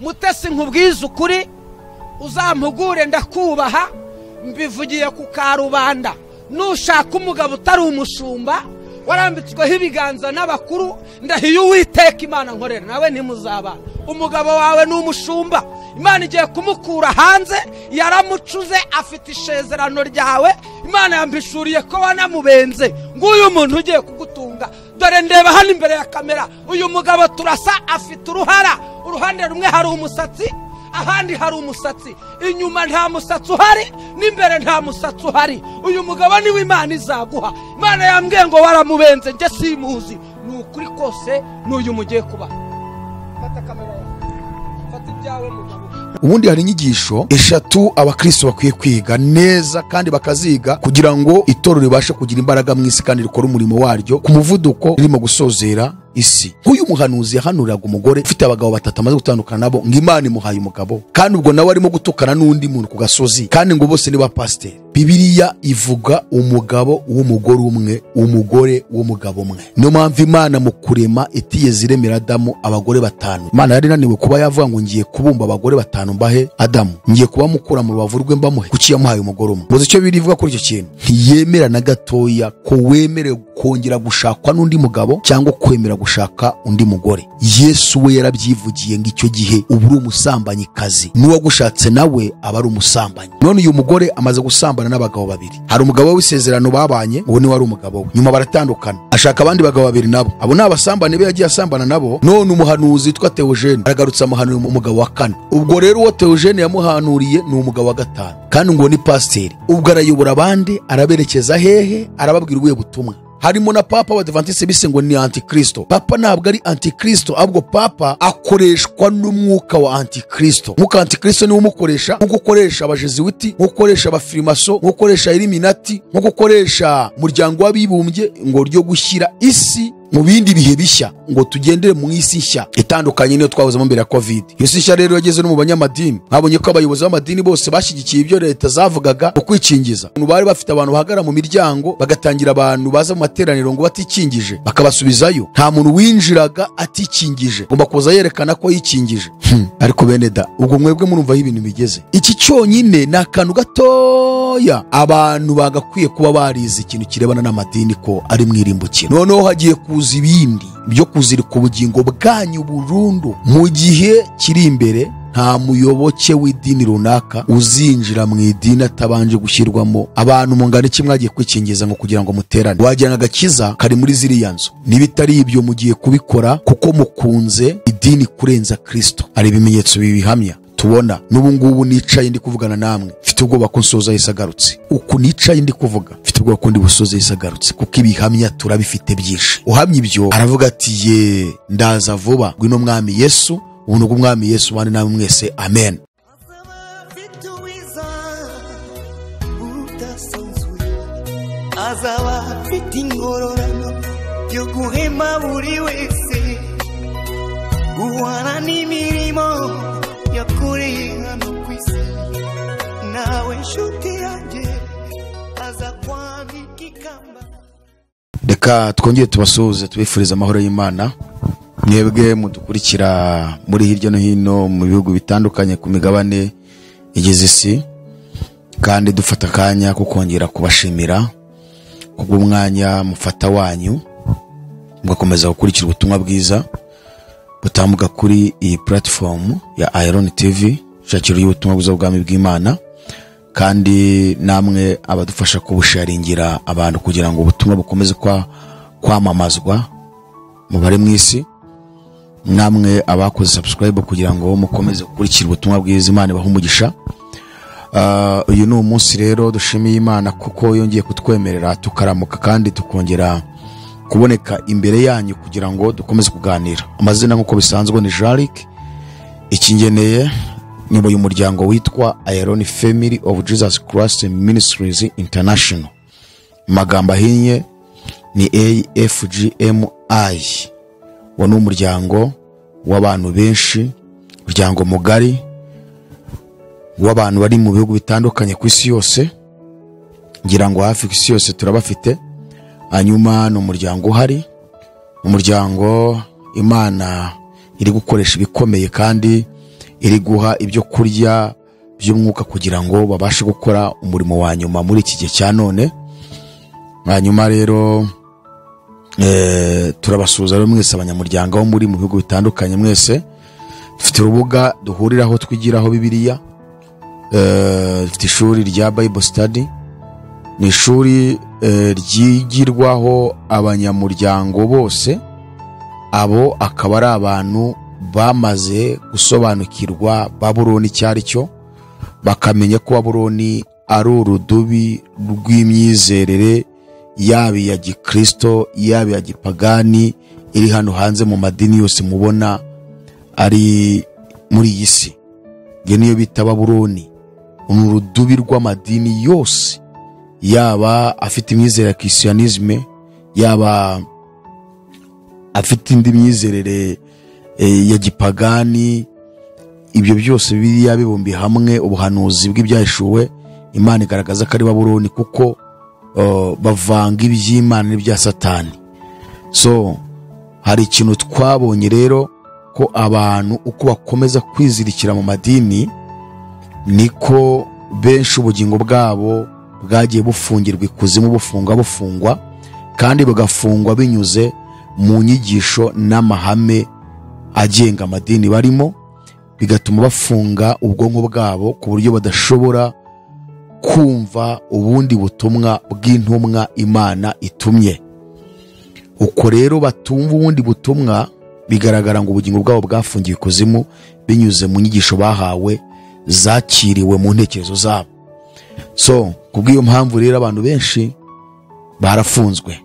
Mutesi nkubwize ukuri, uzampugure ndakubaha, mbivugiye ku karubanda. Nushaka umugabo utari umushumba warambitsweho ibiganza n'abakuru, ndahiye Uwiteka Imana nkorera nawe ntimuzabana. Umugabo wawe ni umushumba, Imana igiye kumukura hanze, yaramucuze, afite ishezerano ryawe. Imana yambishuriye ko wanamubenze. Nguyu muntu ugiye kugutunga, dore ndeba hano imbere ya kamera, uyu mugabo turasa, afite uruhara, uruhande rumwe hari umusatsi, ahandi hari umusatsi, inyuma nta musatsi uhari, n'imbere nta musatsi uhari. Uyu mugabo niwe Imana izaguha. Imana yambwiye ngo waramubenze, njye simuzi. Ni ukuri kose n'uyu mugiye kuba. Fata kamera yawe, fata ibyawe mugabo. Ubundi hari inyigisho eshatu abakristo bakwiye kwiga neza kandi bakaziga kugira ngo itorero ribashe kugira imbaraga mu isi kandi rikore umurimo waryo ku muvuduko ririmo gusozera isi. Nk'uyu muhanuzi yahanuriraga umugore ufite abagabo batatu amaze gutandukana nabo, ngo Imana imuhaye umugabo, kandi ubwo nawe arimo gutukana n'undi muntu ku gasozi, kandi ngo bose ni ba pasiteri. Bibiliya ivuga umugabo w'umugore umwe, umugore w'umugabo umwe. Niyo mpamvu Imana mu kurema itigeze iremera Adamu abagore batanu. Imana yari inaniwe kuba yavuga ngo ngiye kubumba abagore batanu mbahe Adamu, ngiye kubamukura mu rubavu rwe mbamuhe, kuki yamuhaye umugore umwe? Muzi icyo Bibiliya ivuga kuri icyo kintu? Ntiyemera na gatoya ko wemerewe kongera gushakwa n'undi mugabo cyangwa kwemera gushaka undi mugore. Yesu we yarabyivugiye ngo icyo gihe uba uri umusambanyikazi, n'uwagushatse nawe aba ari umusambanyi. None uyu mugore amaze gusambana n'abagabo babiri. Hari umugabo w'isezerano babanye, uwo niwe wari umugabo we, nyuma baratandukana, ashaka abandi bagabo babiri nabo, abo ni abasambane be yagiye asambana nabo. None umuhanuzi witwa Theogene aragarutse amuhanurira umugabo wa kane. Ubwo rero uwo Theogene yamuhanuriye ni umugabo wa gatanu, kandi ngo ni pasiteri. Ubwo arayobora abandi, araberekeza hehe? Arababwira ubuhe butumwa? Harimo na papa w'Abadivantiste bise ngo ni antikristo. Papa ntabwo ari antikristo, ahubwo papa akoreshwa n'umwuka wa antikristo. Umwuka wa antikristo niwo umukoresha, nkuko ukoresha abajezuwiti, nkuko ukoresha abafirimaso, nkuko ukoresha Illuminati, nkuko ukoresha umuryango w'abibumbye, ngo ryo gushyira isi mu bindi bihe bishya, ngo tugendere mu isi nshya itandukanye niyo twahozemo mbere ya Covid. Iyo si nshya rero yageze no mu banyamadini. Mwabonye ko abayobozi b'amadini bose bashyigikiye ibyo leta zavugaga mu kwikingiza. Bari bafite abantu bahagarara mu miryango bagatangira abantu baza mu materaniro ngo batikingije, bakabasubizayo. Nta muntu winjiraga atikingije, ngomba kuza yerekana ko yikingije. Ariko bene da, ubwo mwebwe murumva aho ibintu bigeze. Iki cyonyine ni akantu gatoya abantu bagakwiye kuba barize ikintu kirebana n'amadini ko ari mwirimbukiro. Noneho hagiye kuza ibindi byo kuzirika ubugingo bwanyu burundu mu gihe kiri imbere. Nta muyoboke w'idini runaka uzinjira mu idini atabanje gushyirwamo abantu mungana iki mwagiye kwikingiza ngo kugira ngo muterane. Wagira agakiza kari muri ziriya nzu. Nibitari ibyo mugiye kubikora kuko mukunze idini kurenza Kristo. Hari ibimenyetso bibihamya tubona. N'ubu ngubu nicaye ndi kuvugana namwe, mfite ubwoba ko nsoza Yesu agarutse. Uku nicaye ndi kuvuga, mfite ubwoba ko ndi busoze Yesu agarutse, kuko ibihamya turabifite byinshi. Uhamya ibyo aravuga ati ye ndaza vuba, ngwino mwami Yesu. Ubuntu bw'umwami Yesu bane namwe mwese, amen. Azaba afite ingororano yo guhema buri wese, guhana n'imirimo yakoreye hano ku isi. Nawe nshuti yanjye aza kwambika ikamba. Reka twongere tubasuhuze, tubifurize amahoro y'Imana. Mwebwe mudukurikira muri hirya no hino mu bihugu bitandukanye ku migabane igize isi, kandi dufata akanya ko kongera kubashimira kubw'umwanya mufata wanyu mugakomeza gukurikira ubutumwa bwiza butambuka kuri iyi platform ya Iron TV, shakira y'ubutumwa bwiza bw'ubwami bw'Imana, kandi namwe abadufasha kubusharingira abantu kugira ngo ubutumwa bukomeze kwamamazwa mubare mu isi. Namwe abakoze subscribe kugira ngo mukomeze gukurikira ubutumwa bwiza, Imana ibahe umugisha. Uyu ni umunsi rero dushimiye Imana kuko yongeye kutwemerera tukaramuka kandi tukongera kuboneka imbere yanyu kugira ngo dukomeze kuganira. Amazina nk'uko bisanzwe ni Jaric Ikingeneye, nyoboye umuryango witwa Iron Family of Jesus Christ Ministries International. Amagambo ahinnye ni AFGMI. Uwo ni umuryango w'abantu benshi, umuryango mugari w'abantu bari mu bihugu bitandukanye ku isi yose, ngira ngo hafi ku isi yose turabafite. Hanyuma ni umuryango uhari, umuryango Imana iri gukoresha ibikomeye kandi iri guha ibyo kurya by'umwuka kugira ngo babashe gukora umurimo wa nyuma muri iki gihe cya none. Hanyuma rero turabasuhuza rero mwese abanyamuryango bo muri mu bihugu bitandukanye mwese. Dufite urubuga duhuriraho twigiraho Bibiliya, dufite ishuri rya Bible Study, ni ishuri ryigirwaho abanyamuryango bose. Abo akaba ari abantu bamaze gusobanukirwa Babuloni icyo ari cyo, bakamenya ko Babuloni ari urudubi rw'imyizerere yaba iya gikristo yaba iya gipagani iri hano hanze mu madini yose mubona ari muri iyi si. Iyo niyo bita Babuloni, ni urudubi rw'amadini yose, yaba afite imyizerere ya christianisme, yaba afite indi myizerere ya gipagani. Ibyo byose biriya bibumbiye hamwe ubuhanuzi bw'ibyahishuwe Imana igaragaza ko ari Babuloni, kuko bavanga iby'Imana n'ibya Satani. So hari ikintu twabonye rero ko abantu uko bakomeza kwizirikira mu madini niko benshi ubugingo bwabo bwagiye bufungirwa ikuzimu, bufungwa kandi bagafungwa binyuze mu nyigisho n'amahame agenga amadini barimo, bigatuma bafunga ubwonko bwabo ku buryo badashobora kumva ubundi butumwa bw'intumwa Imana itumye. Uko rero batumva ubundi butumwa, bigaragara ngo ubugingo bwabo bwafungiwe ikuzimu binyuze mu nyigisho bahawe zakiriwe mu ntekerezo zabo. So kubw'iyo mpamvu rero abantu benshi barafunzwe.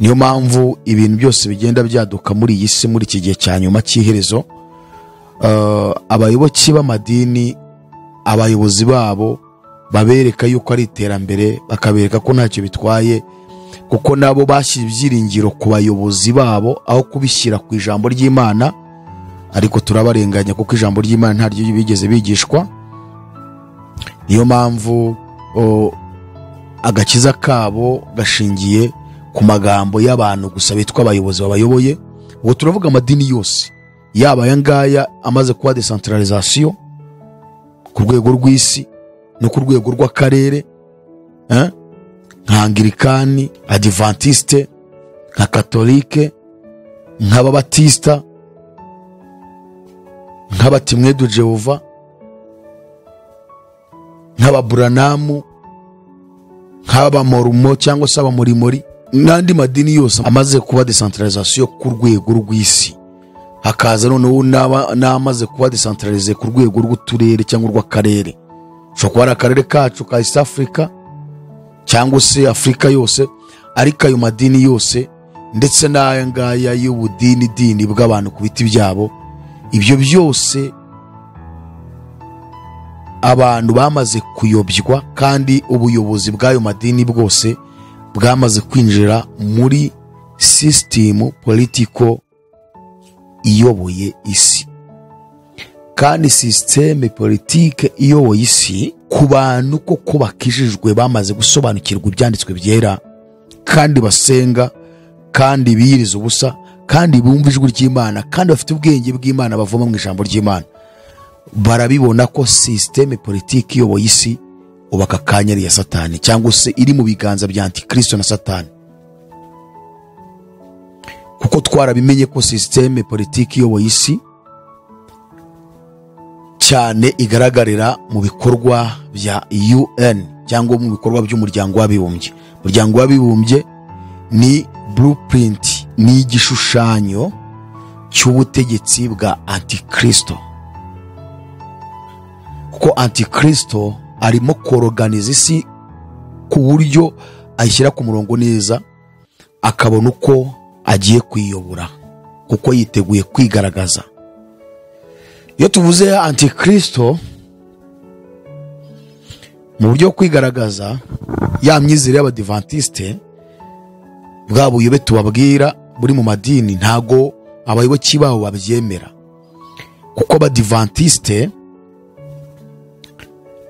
Niyo mpamvu ibintu byose bigenda byaduka muri iyi si muri iki gihe cya nyuma cy'iherezo. Abayoboki b'amadini, abayobozi babo babereka yuko ari iterambere, bakabereka ko ntacyo bitwaye, kuko nabo bashyira ibyiringiro ku bayobozi babo aho kubishyira ku ijambo ry'Imana. Ariko turabarenganya kuko ijambo ry'Imana ntaryo bigeze bigishwa. Niyo mpamvu agakiza kabo gashingiye ku magambo y'abantu gusa bitwa abayobozi babayoboye. Ubwo turavuga amadini yose, yaba aya ngaya amaze kuba decentralisation ku rwego rw'isi no ku rwego rw'akarere, nka Anglikani, Adventiste, nka Katolike, nk'Ababatista, nk'Abatimwedu Jehova, nk'Ababuranamu, nk'Abamorumo cyangwa se Abamorimori n'andi madini yose amaze kuba decentralisation ku rwego rw'isi. Hakaza noneho n'amaze kuba decentralize ku rwego rw'uturere cyangwa rw'akarere. Ushobora kuba ari akarere kacu ka East Africa cyangwa se Afrika yose, ariko ayo madini yose ndetse n'aya ngaya y'ubudini dini bw'abantu ku biti byabo, ibyo byose abantu bamaze kuyobywa, kandi ubuyobozi bw'ayo madini bwose bwamaze kwinjira muri system politiko iyoboye isi. Kandi systeme politike iyoboye isi ku bantu koko bakijijwe bamaze gusobanukirwa ibyanditswe byera, kandi basenga, kandi biyiriza ubusa, kandi bumva ijwi ry'Imana, kandi bafite ubwenge bw'Imana bavoma mu ijambo ry'Imana, barabibona ko systeme politike iyoboye isi ubu aka kanya ari iya Satani, cyangwa se iri mu biganza bya Antikristo na Satani. Kuko twarabimenye ko systeme politike iyoboye isi cyane igaragarira mu bikorwa bya UN cyangwa mu bikorwa by'umuryango w'abibumbye. Umuryango w'abibumbye ni blueprint, ni igishushanyo cy'ubutegetsi bwa Antikristo. Kuko Antikristo arimo koroganiza isi ku buryo ayishyira ku murongo neza, akabona uko agiye kwiyobora, kuko yiteguye kwigaragaza. Iyo tuvuze Antikristo mu buryo kwigaragaza, ya myizerere y'Abadivantiste bwa buyobe tubabwira buri mu madini, ntago abayoboki babo babyemera, kuko Abadivantiste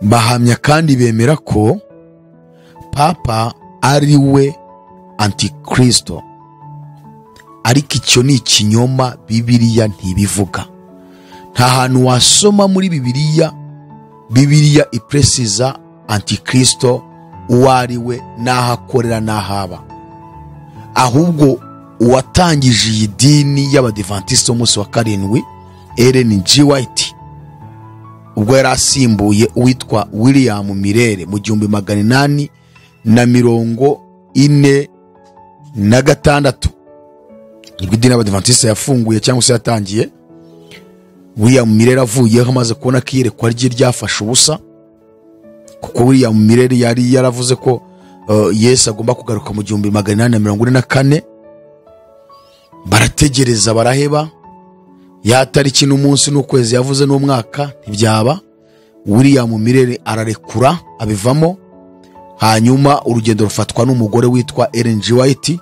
bahamya kandi bemera ko Papa ari we Antikristo. Ariko icyo ni ikinyoma, Bibiliya ntibivuga. Nta hantu wasoma muri Bibiliya, Bibiliya ipresiza antikristo uwo ari we n'aho akorera n'aho aba. Ahubwo uwatangije iyi dini y'Abadivantisite umunsi wa karindwi, Ellen G. White, ubwo yari asimbuye uwitwa William Mirere mu 1846, nibwo idini y'Abadivantisite yafunguye cyangwa se yatangiye. William Mirere avuyeho amaze kubona ko iyerekwa rye ryafashe ubusa, kuko William Mirere yari yaravuze ko Yesu agomba kugaruka mu 1844. Barategereza baraheba, ya tariki n'umunsi n'ukwezi yavuze n'umwaka ntibyaba. William Mirere ararekura abivamo, hanyuma urugendo rufatwa n'umugore witwa Ellen G. White,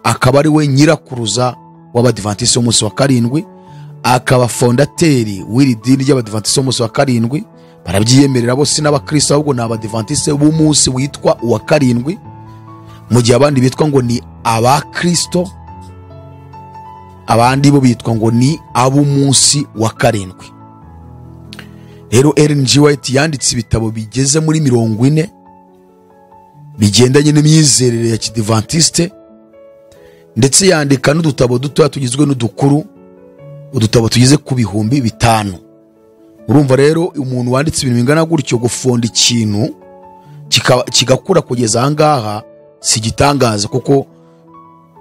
akaba ari we nyirakuruza w'Abadivantisite b'umunsi wa karindwi, akaba fondateri w'iri dini ry'Abadivantisite b'umunsi wa karindwi. Barabyiyemerera bose n'abakristo, ahubwo ni Abadivantisite b'umunsi witwa uwa karindwi, mu gihe abandi bitwa ngo ni abakristo, abandi bo bitwa ngo ni ab'umunsi wa karindwi. Rero Ellen G. White yanditse ibitabo bigeze muri 40 bigendanye n'imyizerere ya Kidivantiste, ndetse yandika n'udutabo dutoya tugizwe n'udukuru, udutabo tugeze ku 5000. Urumva rero umuntu wanditse ibintu bingana gutyo, gufonda ikintu kigakura kugeza aha ngaha si igitangaza, kuko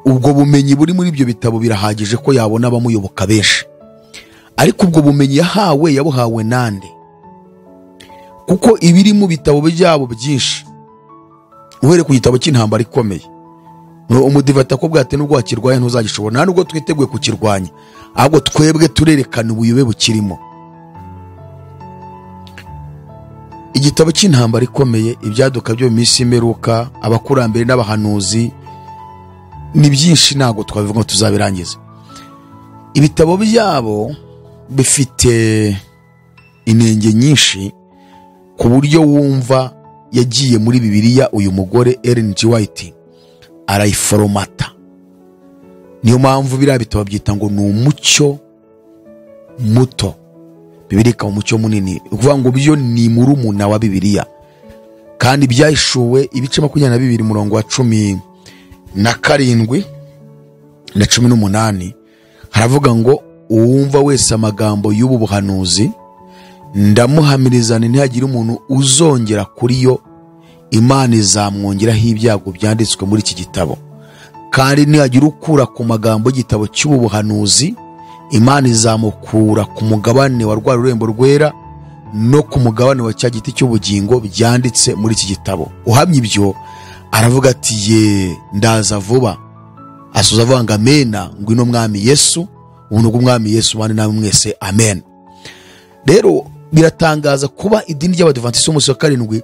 ubwo bumenyi buri muri ibyo bitabo birahagije ko yabona abamuyoboka benshi. Ariko ubwo bumenyi yahawe, yabuhawe nande? Kuko ibiri mu bitabo byabo byinshi, uhere ku gitabo cy'intambara ikomeye, umudivata ko bwate nubwo wakirwaye ntuzagishobora, nta nubwo twiteguye kukirwanya, ahubwo twebwe turerekana ubuyobe bukirimo. Igitabo cy'intambara ikomeye, ibyaduka byo mu minsi y'imperuka, abakurambere n'abahanuzi, ni byinshi ntabwo twabivuga ngo tuzabirangiza. Ibitabo byabo bifite inenge nyinshi, ku buryo wumva yagiye muri Bibiliya uyu mugore Ellen G. White arayiforomata. Niyo mpamvu biriya bitabo byita ngo ni umucyo muto, Bibiliya ikaba umucyo munini. Ukuvuga ngo byo ni murumuna wa Bibiliya. Kandi byahishuwe ibice 22 umurongo wa 17 na 18, haravuga ngo uwumva wese amagambo y'ubu buhanuzi ndamuhamirizana, ntihagire umuntu uzongera kuri yo, Imana izamwongeraho ibyago byanditswe muri iki gitabo. Kandi nihagira ukura ku magambo y'igitabo cy'ubu buhanuzi, Imana izamukura ku mugabane wa rwa rurembo rwera no ku mugabane wa cya giti cy'ubugingo byanditse muri iki gitabo. Uhamye ibyo aravuga ati ye ndaza vuba. Asoza avuga ngo amena, ngwino mwami Yesu, ubuntu bw'umwami Yesu bane namwe mwese, amen. Rero biratangaza kuba idini ry'Abadivantisite b'umunsi wa karindwi,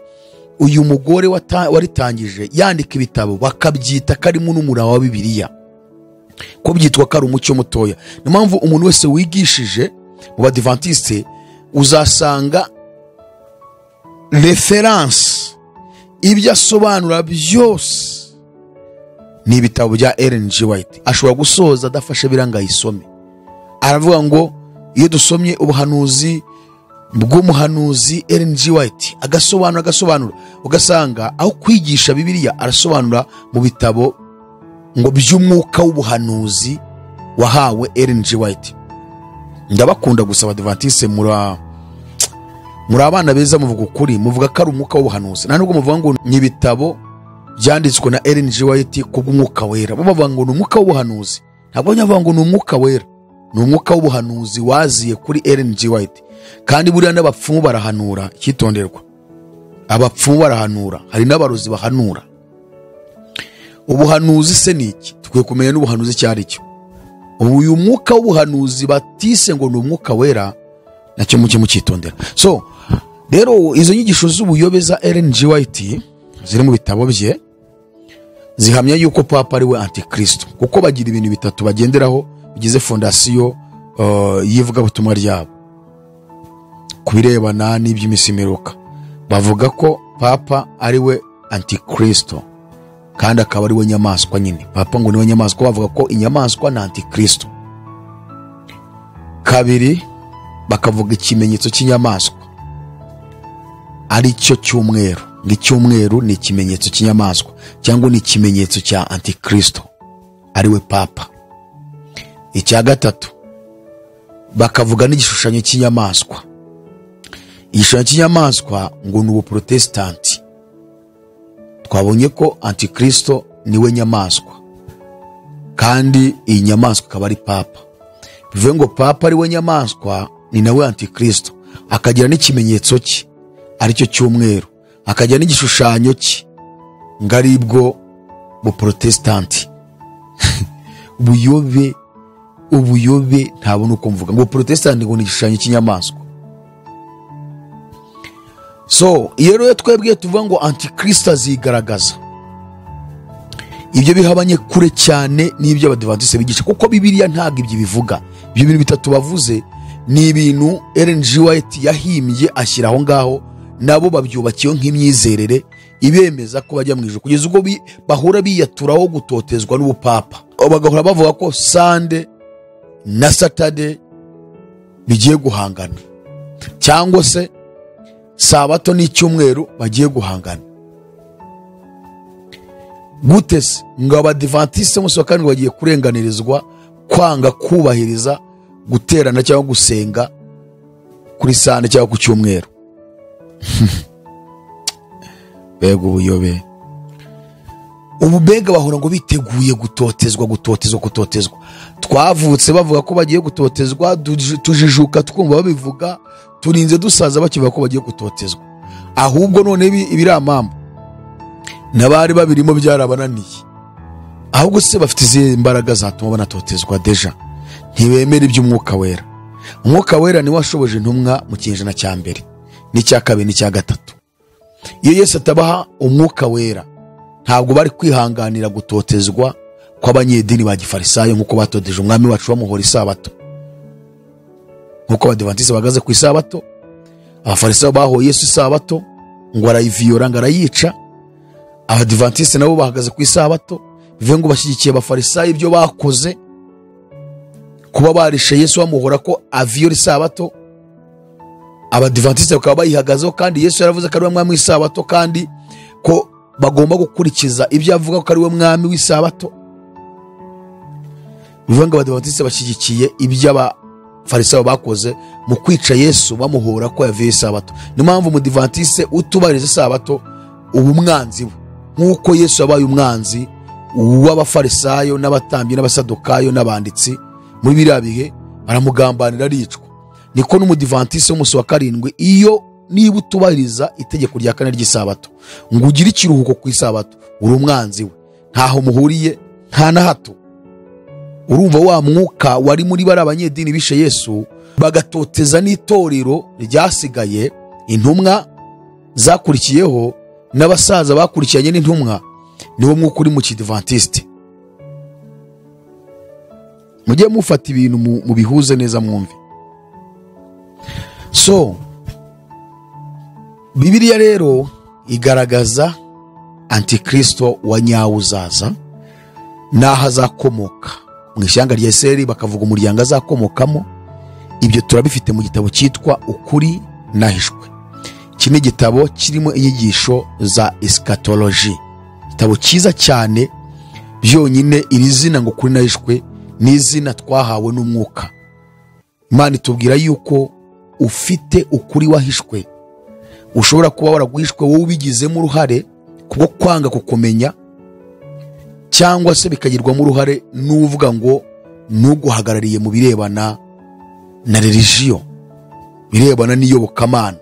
uyu mugore waritangije yandika ibitabo bakabyita karimo n'umurava wa Bibiliya, ko byitwa ko ari umucyo mutoya. Niyo mpamvu umuntu wese wigishije mu Badivantiste uzasanga reference, ibyo asobanura byose ni ibitabo bya Ellen G. White. Ashobora gusoza adafashe biranga ayisome. Aravuga ngo iyo dusomye ubuhanuzi bw'umuhanuzi Ellen G. White, agasobanura, ugasanga aho kwigisha Bibiliya arasobanura mu bitabo ngo by'umwuka w'ubuhanuzi wahawe Ellen G. White. Ndabakunda gusa Abadivantiste, muri abana beza, muvuga ukuri, muvuga ko ari umwuka w'ubuhanuzi. Nta nubwo muvuga ngo ni ibitabo byanditswe na Ellen G. White kubw'umwuka wera, bo bavuga ngo ni umwuka w'ubuhanuzi. Ntabwo bavuga ngo ni umwuka wera, ni umwuka w'ubuhanuzi waziye kuri Ellen G. White. Kandi buriya n'abapfumu barahanura, icyitonderwa, abapfumu barahanura, hari n'abarozi bahanura. Ubuhanuzi se ni iki? Tukwiye kumenya n'ubuhanuzi icyo ari cyo. Uyu mwuka w'ubuhanuzi batise ngo ni umwuka wera, nacyo muke mucyitondera. So rero izo nyigisho z'ubuyobe za Ellen G. White ziri mu bitabo bye zihamya yuko Papa ari we antikristo, kuko bagira ibintu bitatu bagenderaho bigize fondasiyo y'ivugabutumwa ryabo ku birebana n'iby'iminsi imperuka. Bavuga ko Papa ari we antikristo kandi akaba ari we nyamaswa nyine. Papa ngo niwe nyamaswa, bavuga ko inyamaswa na antikristo. Kabiri, bakavuga ikimenyetso cy'inyamaswa ari cyo cyumweru. Ngo icyumweru ni ikimenyetso cy'inyamaswa cyangwa ni ikimenyetso cya antikristo ariwe papa. Icya gatatu bakavuga n'igishushanyo cy'inyamaswa. Igishushanyo cy'inyamaswa ngo ni ubuprotestanti. Twabonye ko antikristo niwe nyamaswa, kandi iyi nyamaswa ikaba ari papa. Bivuze ngo papa ariwe nyamaswa ni nawe antikristo, akagira n'ikimenyetso cye aricyo cyumweru, akagira n'igishushanyo cye ngo aribwo buprotestanti. Ubuyobe ntabona uko mvuga ngo protestanti ngo ni igishushanyo cy'inyamaswa. So iyo rero twebwe tuvuga ngo antikristo azigaragaza, ibyo bihabanye kure cyane n'ibyo abadivantiste bigisha, kuko Bibiliya ntabwo ibyo bivuga. Ibyo bintu bitatu bavuze ni ibintu Ellen G. White yahimbye ashyira aho ngaho, nabo babyubakiye nk'imyizerere ibemeza ko bajya mu ijuru, kugeza ubwo bahora biyaturaho gutotezwa n'ubupapa, bagahora bavuga ko Sunday na Saturday bigiye guhangana, cyangwa se sabato n'icyumweru bagiye guhangana. Gute se ngo abadivantiste umunsi wa karindwi bagiye kurenganirizwa kwanga kubahiriza guterana cyangwa gusenga kuri Sunday cyangwa ku cyumweru? Mbega ubuyobe! Ubu mbega bahora ngo biteguye gutotezwa, gutotezwa, gutotezwa. Twavutse bavuga ko bagiye gutotezwa, tujijuka twumva babivuga, turinze dusaza bakivuga ko bagiye gutotezwa. Ahubwo none ibiramambo n'abari babirimo byarabananiye. Ahubwo se bafite izihe mbaraga zatuma banatotezwa? Deja ntibemera iby'umwuka wera. Umwuka wera niwe washoboje intumwa mu kinyejana cya mbere n'icya kabiri n'icya gatatu. Iyo Yesu atabaha umwuka wera ntabwo bari kwihanganira gutotezwa kw'abanyedini ba gifarisayo nk'uko batoteje umwami wacu bamuhora isabato, nk'uko abadivantiste bahagaze ku isabato. Abafarisayo bahoye Yesu isabato ngo arayiviyora, ngo arayica. Abadivantiste nabo bahagaze ku isabato, bivuze ngo bashyigikiye abafarisayo ibyo bakoze, kuba barishe Yesu bamuhora ko aviyora isabato. Abadivantiste bakaba bayihagazeho, kandi Yesu yaravuze ko ari we mwami w'isabato, kandi ko bagomba gukurikiza ibyo avuga ko ari we mwami w'isabato. Bivuga ngo abadivantiste bashyigikiye ibyo abafarisayo bakoze mu kwica Yesu bamuhora ko yavuye isabato. Niyo mpamvu umudivantiste utubahiriza isabato uba umwanzi we, nk'uko Yesu yabaye umwanzi w'abafarisayo n'abatambyi n'abasadukayo n'abanditsi muri biriya bihe, baramugambanira aricwa. Niko n'umudivantiste w'umunsi wa karindwi, iyo niba utubahiriza itegeko rya kane ry'isabato ngo ugire ikiruhuko ku isabato, uri umwanzi we, ntaho muhuriye, nta na hato. Urumva wa mwuka wari muri bari abanyedini bishe Yesu, bagatoteza n'itorero ryasigaye, intumwa zakurikiyeho n'abasaza bakurikiranye n'intumwa, niwo mwuka uri mu kidivantiste. Mujye mufata ibintu mubihuze neza mwumve. So Bibiliya rero igaragaza antikristo wa nyawo uzaza n'aho azakomoka mu ishyanga rya Isirayeli, bakavuga umuryango azakomokamo. Ibyo turabifite mu gitabo cyitwa Ukuri Nahishwe. Iki ni igitabo kirimo inyigisho za eschatology, igitabo cyiza cyane. Byonyine iri zina ngo Ukuri Nahishwe ni izina twahawe n'umwuka. Imana itubwira yuko ufite ukuri wahishwe, ushobora kuba waraguhishwe wowe ubigizemo uruhare kubwo kwanga kukumenya, cyangwa se bikagirwamo uruhare n'uvuga ngo nuguhagarariye mu birebana na religion, birebana n'iyobokamana,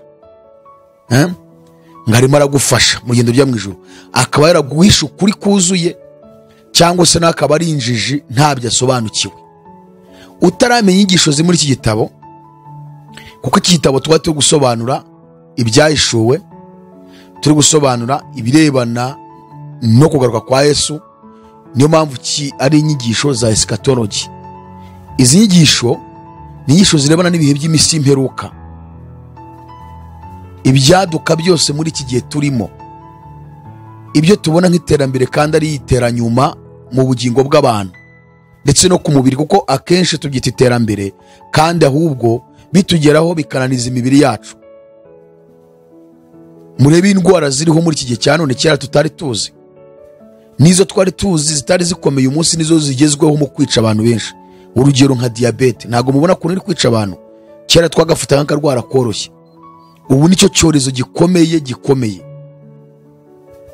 ngo arimo aragufasha mu rugendo rujya mu ijuru, akaba yaraguhisha ukuri kuzuye, cyangwa se n'akaba ari injiji ntabyo asobanukiwe. Utaramenya inyigisho ziri muri iki gitabo, kuko iki gitabo tuba turi gusobanura ibyahishuwe, turi gusobanura ibirebana no kugaruka kwa Yesu, niyo mpamvu ari inyigisho za eschatology. Izi nyigisho ni inyigisho zirebana n'ibihe by'imisi y'imperuka, ibyaduka byose muri iki gihe turimo, ibyo tubona nk'iterambere kandi ari iteranyuma mu bugingo bw'abantu ndetse no ku mubiri, kuko akenshi tubyita iterambere kandi ahubwo bitugeraho bikananiza imibiri yacu. Murebe indwara ziriho muri iki gihe cya none kera tutari tuzi, nizo twari tuzi zitari zikomeye umunsi nizo zigezweho mu kwica abantu benshi. Urugero nka diyabete, ntabwo mubona ukuntu iri kwica abantu. Kera twagafata nk'akarwara koroshye, ubu nicyo cyorezo gikomeye gikomeye.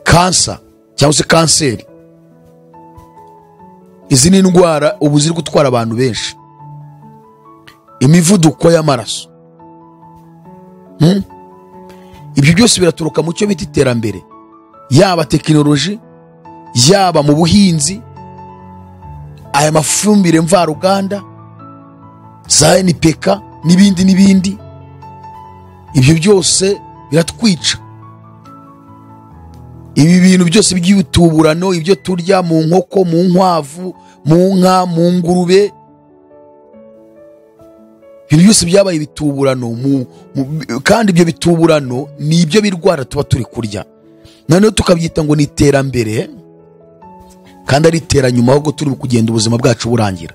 Kansa cyangwa se kanseri, izi ni indwara ubu ziri gutwara abantu benshi. Imivuduko y'amaraso, ibyo byose biraturuka mu cyo bita iterambere, yaba tekinoloji, yaba mu buhinzi, aya mafumbire mvaruganda za NPK n'ibindi n'ibindi, ibyo byose biratwica. Ibi bintu byose by'utuburano, ibyo turya mu nkoko, mu nkwavu, mu nka, mu ngurube, ibintu byose byabaye ibituburano, kandi ibyo bituburano ni ibyo birwara tuba turi kurya, noneho tukabyita ngo ni iterambere, kandi ari iteranyuma ahubwo turi kugenda ubuzima bwacu burangira.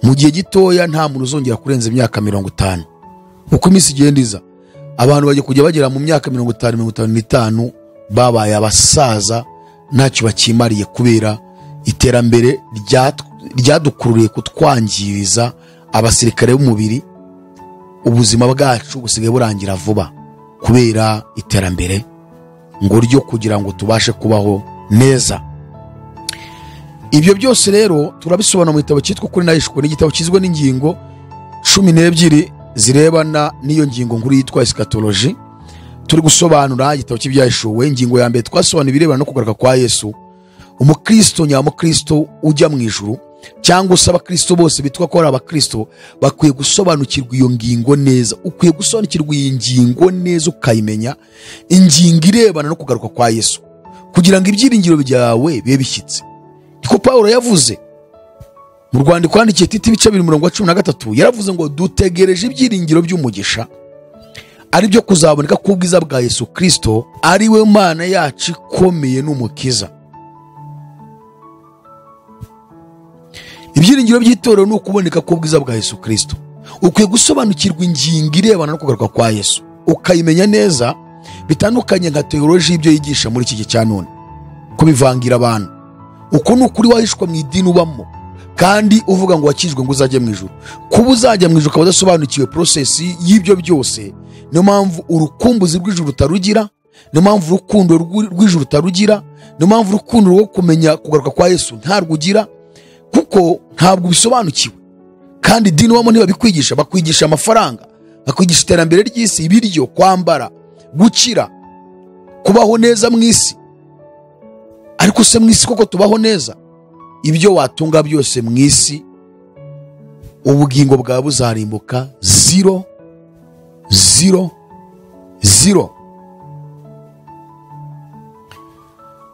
Mu gihe gitoya nta muntu uzongera kurenza imyaka 50. Uko iminsi igenda iza, abantu bajya kujya bagera mu myaka 50, 55 babaye abasaza ntacyo bakimariye, kubera iterambere ryadukururiye kutwangiriza abasirikare b'umubiri. Ubuzima bwacu busigaye burangira vuba kubera iterambere ngo ryo kugira ngo tubashe kubaho neza. Ibyo byose rero turabisobanura mu gitabo cyitwa Ukuri n'Ahishwe. Ni igitabo kigizwe n'ingingo 12 zirebana n'iyo ngingo nkuru yitwa eschatology. Turi gusobanura igitabo cy'Ibyahishuwe. Ingingo ya mbere twasobanura ibirebana no kugaruka kwa Yesu. Umukristo nyamukristo ujya mu ijuru, cyangwa se abakristo bose bitwa ko ari abakristo, bakwiye gusobanukirwa iyo ngingo neza. Ukwiye gusobanukirwa iyi ngingo neza ukayimenya, ingingo irebana no kugaruka kwa Yesu, kugira ngo ibyiringiro byawe bibe bishyitse. Niko Paulo yavuze mu rwandiko yandikiye Tito ibice 2:13, yaravuze ngo dutegereje ibyiringiro by'umugisha, ari byo kuzaboneka k'ubwiza bwa Yesu Kristo, ari we Mana yacu ikomeye n'umukiza. Ibyiringiro by'itorero ni ukuboneka k'ubwiza bwa Yesu Kristo. Ukwiye gusobanukirwa ingingo irebana no kugaruka kwa Yesu, ukayimenya neza, bitandukanye nka teoloji y'ibyo yigisha muri iki gihe cya none, kubivangira abantu. Uko ni ukuri wahishwa mu idini ubamo, kandi uvuga ngo wakijwe ngo uzajye mu ijuru. Kuba uzajya mu ijuru ukaba udasobanukiwe process y'ibyo byose, niyo mpamvu urukumbuzi rw'ijuru utarugira, niyo mpamvu urukundo rw'ijuru utarugira, niyo mpamvu urukundo rwo kumenya kugaruka kwa Yesu ntarwugira, kuko ntabwo ubisobanukiwe. Kandi idini ubamo ntibabikwigisha, bakwigisha amafaranga, bakwigisha iterambere ry'isi, ibiryo, kwambara, gukira, kubaho neza mu isi. Ariko se mu isi koko tubaho neza? Ibyo watunga byose mu isi, ubugingo bwawe buzarimbuka 0 0 0.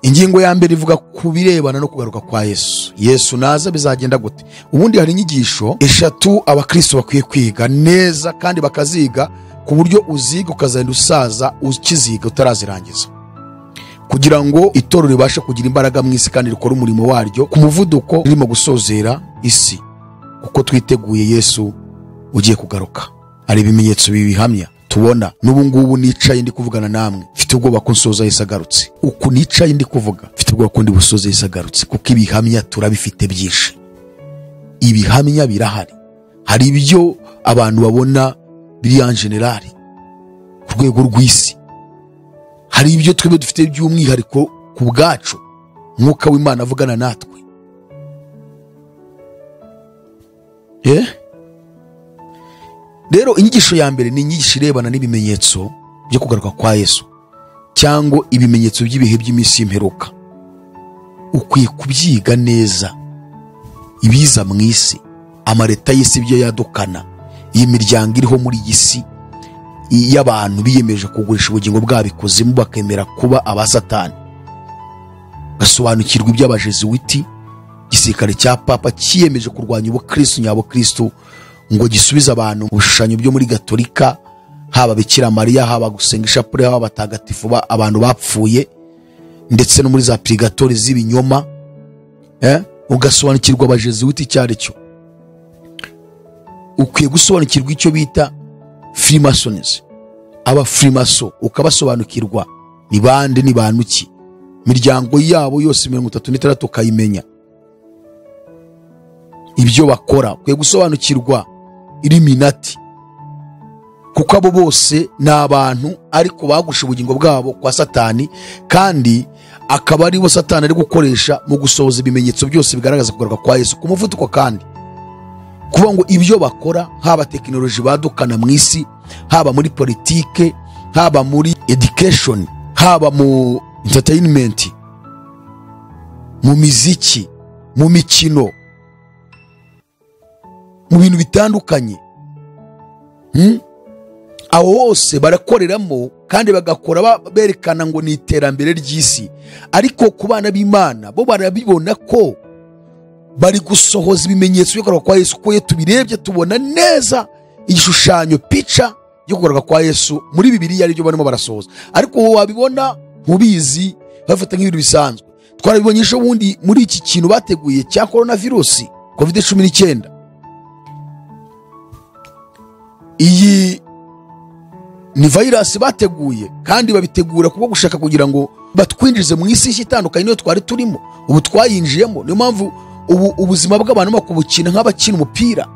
Ingingo ya mbere ivuga ku birebana no kugaruka kwa Yesu. Yesu naza bizagenda gute? Ubundi hari inyigisho 3 abakristo bakwiye kwiga neza kandi bakaziga ku buryo uziga ukazagenda usaza ukiziga utarazirangiza, kugira ngo itorero ribashe kugira imbaraga mu isi kandi rikore umurimo waryo ku muvuduko ririmo gusozera isi, kuko twiteguye Yesu ugiye kugaruka. Hari ibimenyetso bibihamya tubona. N'ubu ngubu nicaye ndi kuvugana namwe, mfite ubwoba ko nsoza Yesu agarutse. Uku nicaye ndi kuvuga, mfite ubwoba ko ndi busoze Yesu agarutse, kuko ibihamya turabifite byinshi. Ibihamya birahari. Hari ibyo abantu babona biri en general ku rwego rw'isi, hari ibyo twebwe dufite by'umwihariko ku bwacu, Mwuka w'Imana avugana natwe. Rero inyigisho ya mbere ni inyigisho irebana n'ibimenyetso byo kugaruka kwa Yesu, cyangwa ibimenyetso by'ibihe by'iminsi y'imperuka. Ukwiye kubyiga neza, ibiza mu isi, amareta y'isi ibyo yadukana, iyi miryango iriho muri iyi si y'abantu biyemeje kugurisha ubugingo bwabo ikuzimu bakemera kuba abasatani. Gasobanukirwa iby'abajezuwiti, igisirikare cya papa cyiyemeje kurwanya ubukristo nyabukristo ngo gisubize abantu mu bishushanyo byo muri Gatolika, haba Bikira Mariya, haba gusenga ishapule, haba abatagatifu abantu bapfuye, ndetse no muri za purigatori z'ibinyoma. Ugasobanukirwa abajezuwiti icyo ari cyo. Ukwiye gusobanukirwa icyo bita Freemasons, aba Freemason ukabasobanukirwa ni bande, ni bantu ki, imiryango yabo yose 36 ukayimenya, ibyo bakora. Ukwiye gusobanukirwa Illuminati, kuko abo bose ni abantu ariko bagusha ubugingo bwabo kwa Satani, kandi akaba ari bo Satani ari gukoresha mu gusohoza ibimenyetso byose bigaragaza kugaruka kwa Yesu ku muvuduko. Kandi kuvuga ngo ibyo bakora, haba tekinoloji badukana mu isi, haba muri politike, haba muri education, haba mu entertainment, mu miziki, mu mikino, mu bintu bitandukanye, aho hose barakoreramo kandi bagakora berekana ngo ni iterambere ry'isi. Ariko ku bana b'Imana bo barabibona ko bari gusohoza ibimenyetso byo kugaruka kwa Yesu, kuko iyo tubirebye tubona neza igishushanyo, pica yo kugaruka kwa Yesu muri Bibiliya aribyo barimo barasohoza. Ariko wowe wabibona ntubizi, bafata nk'ibintu bisanzwe. Twarabibonye ejo bundi muri iki kintu bateguye cya coronavirus COVID-19. Iyi ni virus bateguye kandi babitegura kuko gushaka kugira ngo batwinjize mu isi itandukanye niyo twari turimo, ubu twayinjiyemo. Niyo mpamvu ubu ubuzima bw'abantu bakubukina nk'abakina umupira.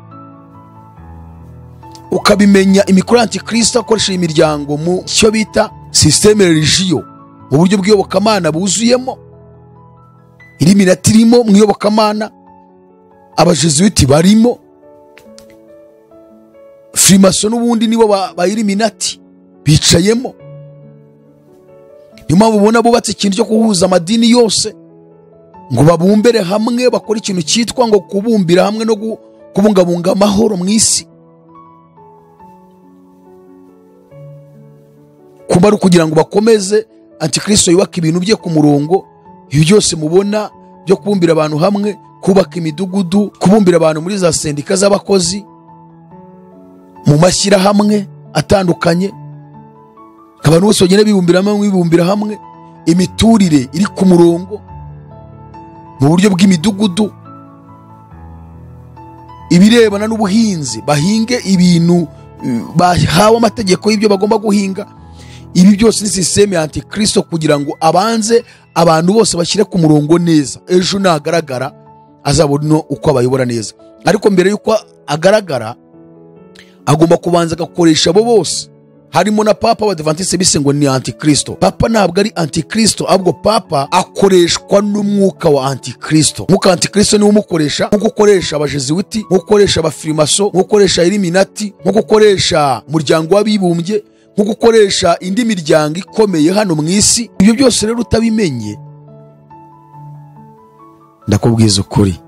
Ukabimenya imikoro antikristo akoresha imiryango mu cyo bita systeme religio, mu buryo bw'iyobokamana buzuyemo, Illuminati irimo mu iyobokamana, abajesuiti barimo, Freemason n'ubundi nibo ba Illuminati bicayemo. Niyo mpamvu ubona bubatse ikintu cyo guhuza amadini yose ngo babumbere hamwe, bakora ikintu cyitwa ngo kubumbira hamwe no kubungabunga amahoro mu isi, kuba ari kugira ngo bakomeze antikristo yubaka ibintu bye ku murongo. Ibi byose mubona byo kubumbira abantu hamwe, kubaka imidugudu, kubumbira abantu muri za sendika z'abakozi, mu mashyirahamwe atandukanye, abantu bose bagenda bibumbira hamwe, bibumbira hamwe, imiturire iri ku murongo mu buryo bw'imidugudu, ibirebana n'ubuhinzi, bahinge ibintu bahawe amategeko y'ibyo bagomba guhinga. Ibi byose ni systeme ya antikristo kugira ngo abanze abantu bose bashyire ku murongo neza, ejo nagaragara azabona uko abayobora neza. Ariko mbere yuko agaragara agomba kubanza agakoresha abo bose, harimo na Papa w'Abadventiste bise ngo ni antikristo. Papa ntabwo ari antikristo, ahubwo Papa akoreshwa n'umwuka wa antikristo. Umwuka wa antikristo niwo umukoresha, nkuko ukoresha abajesuiti, nkuko ukoresha abafrimaso, nkuko ukoresha Illuminati, nkuko ukoresha umuryango w'abibumbye, nkuko ukoresha indi miryango ikomeye hano mu isi. Ibyo byose rero utabimenye, ndakubwiza ukuri,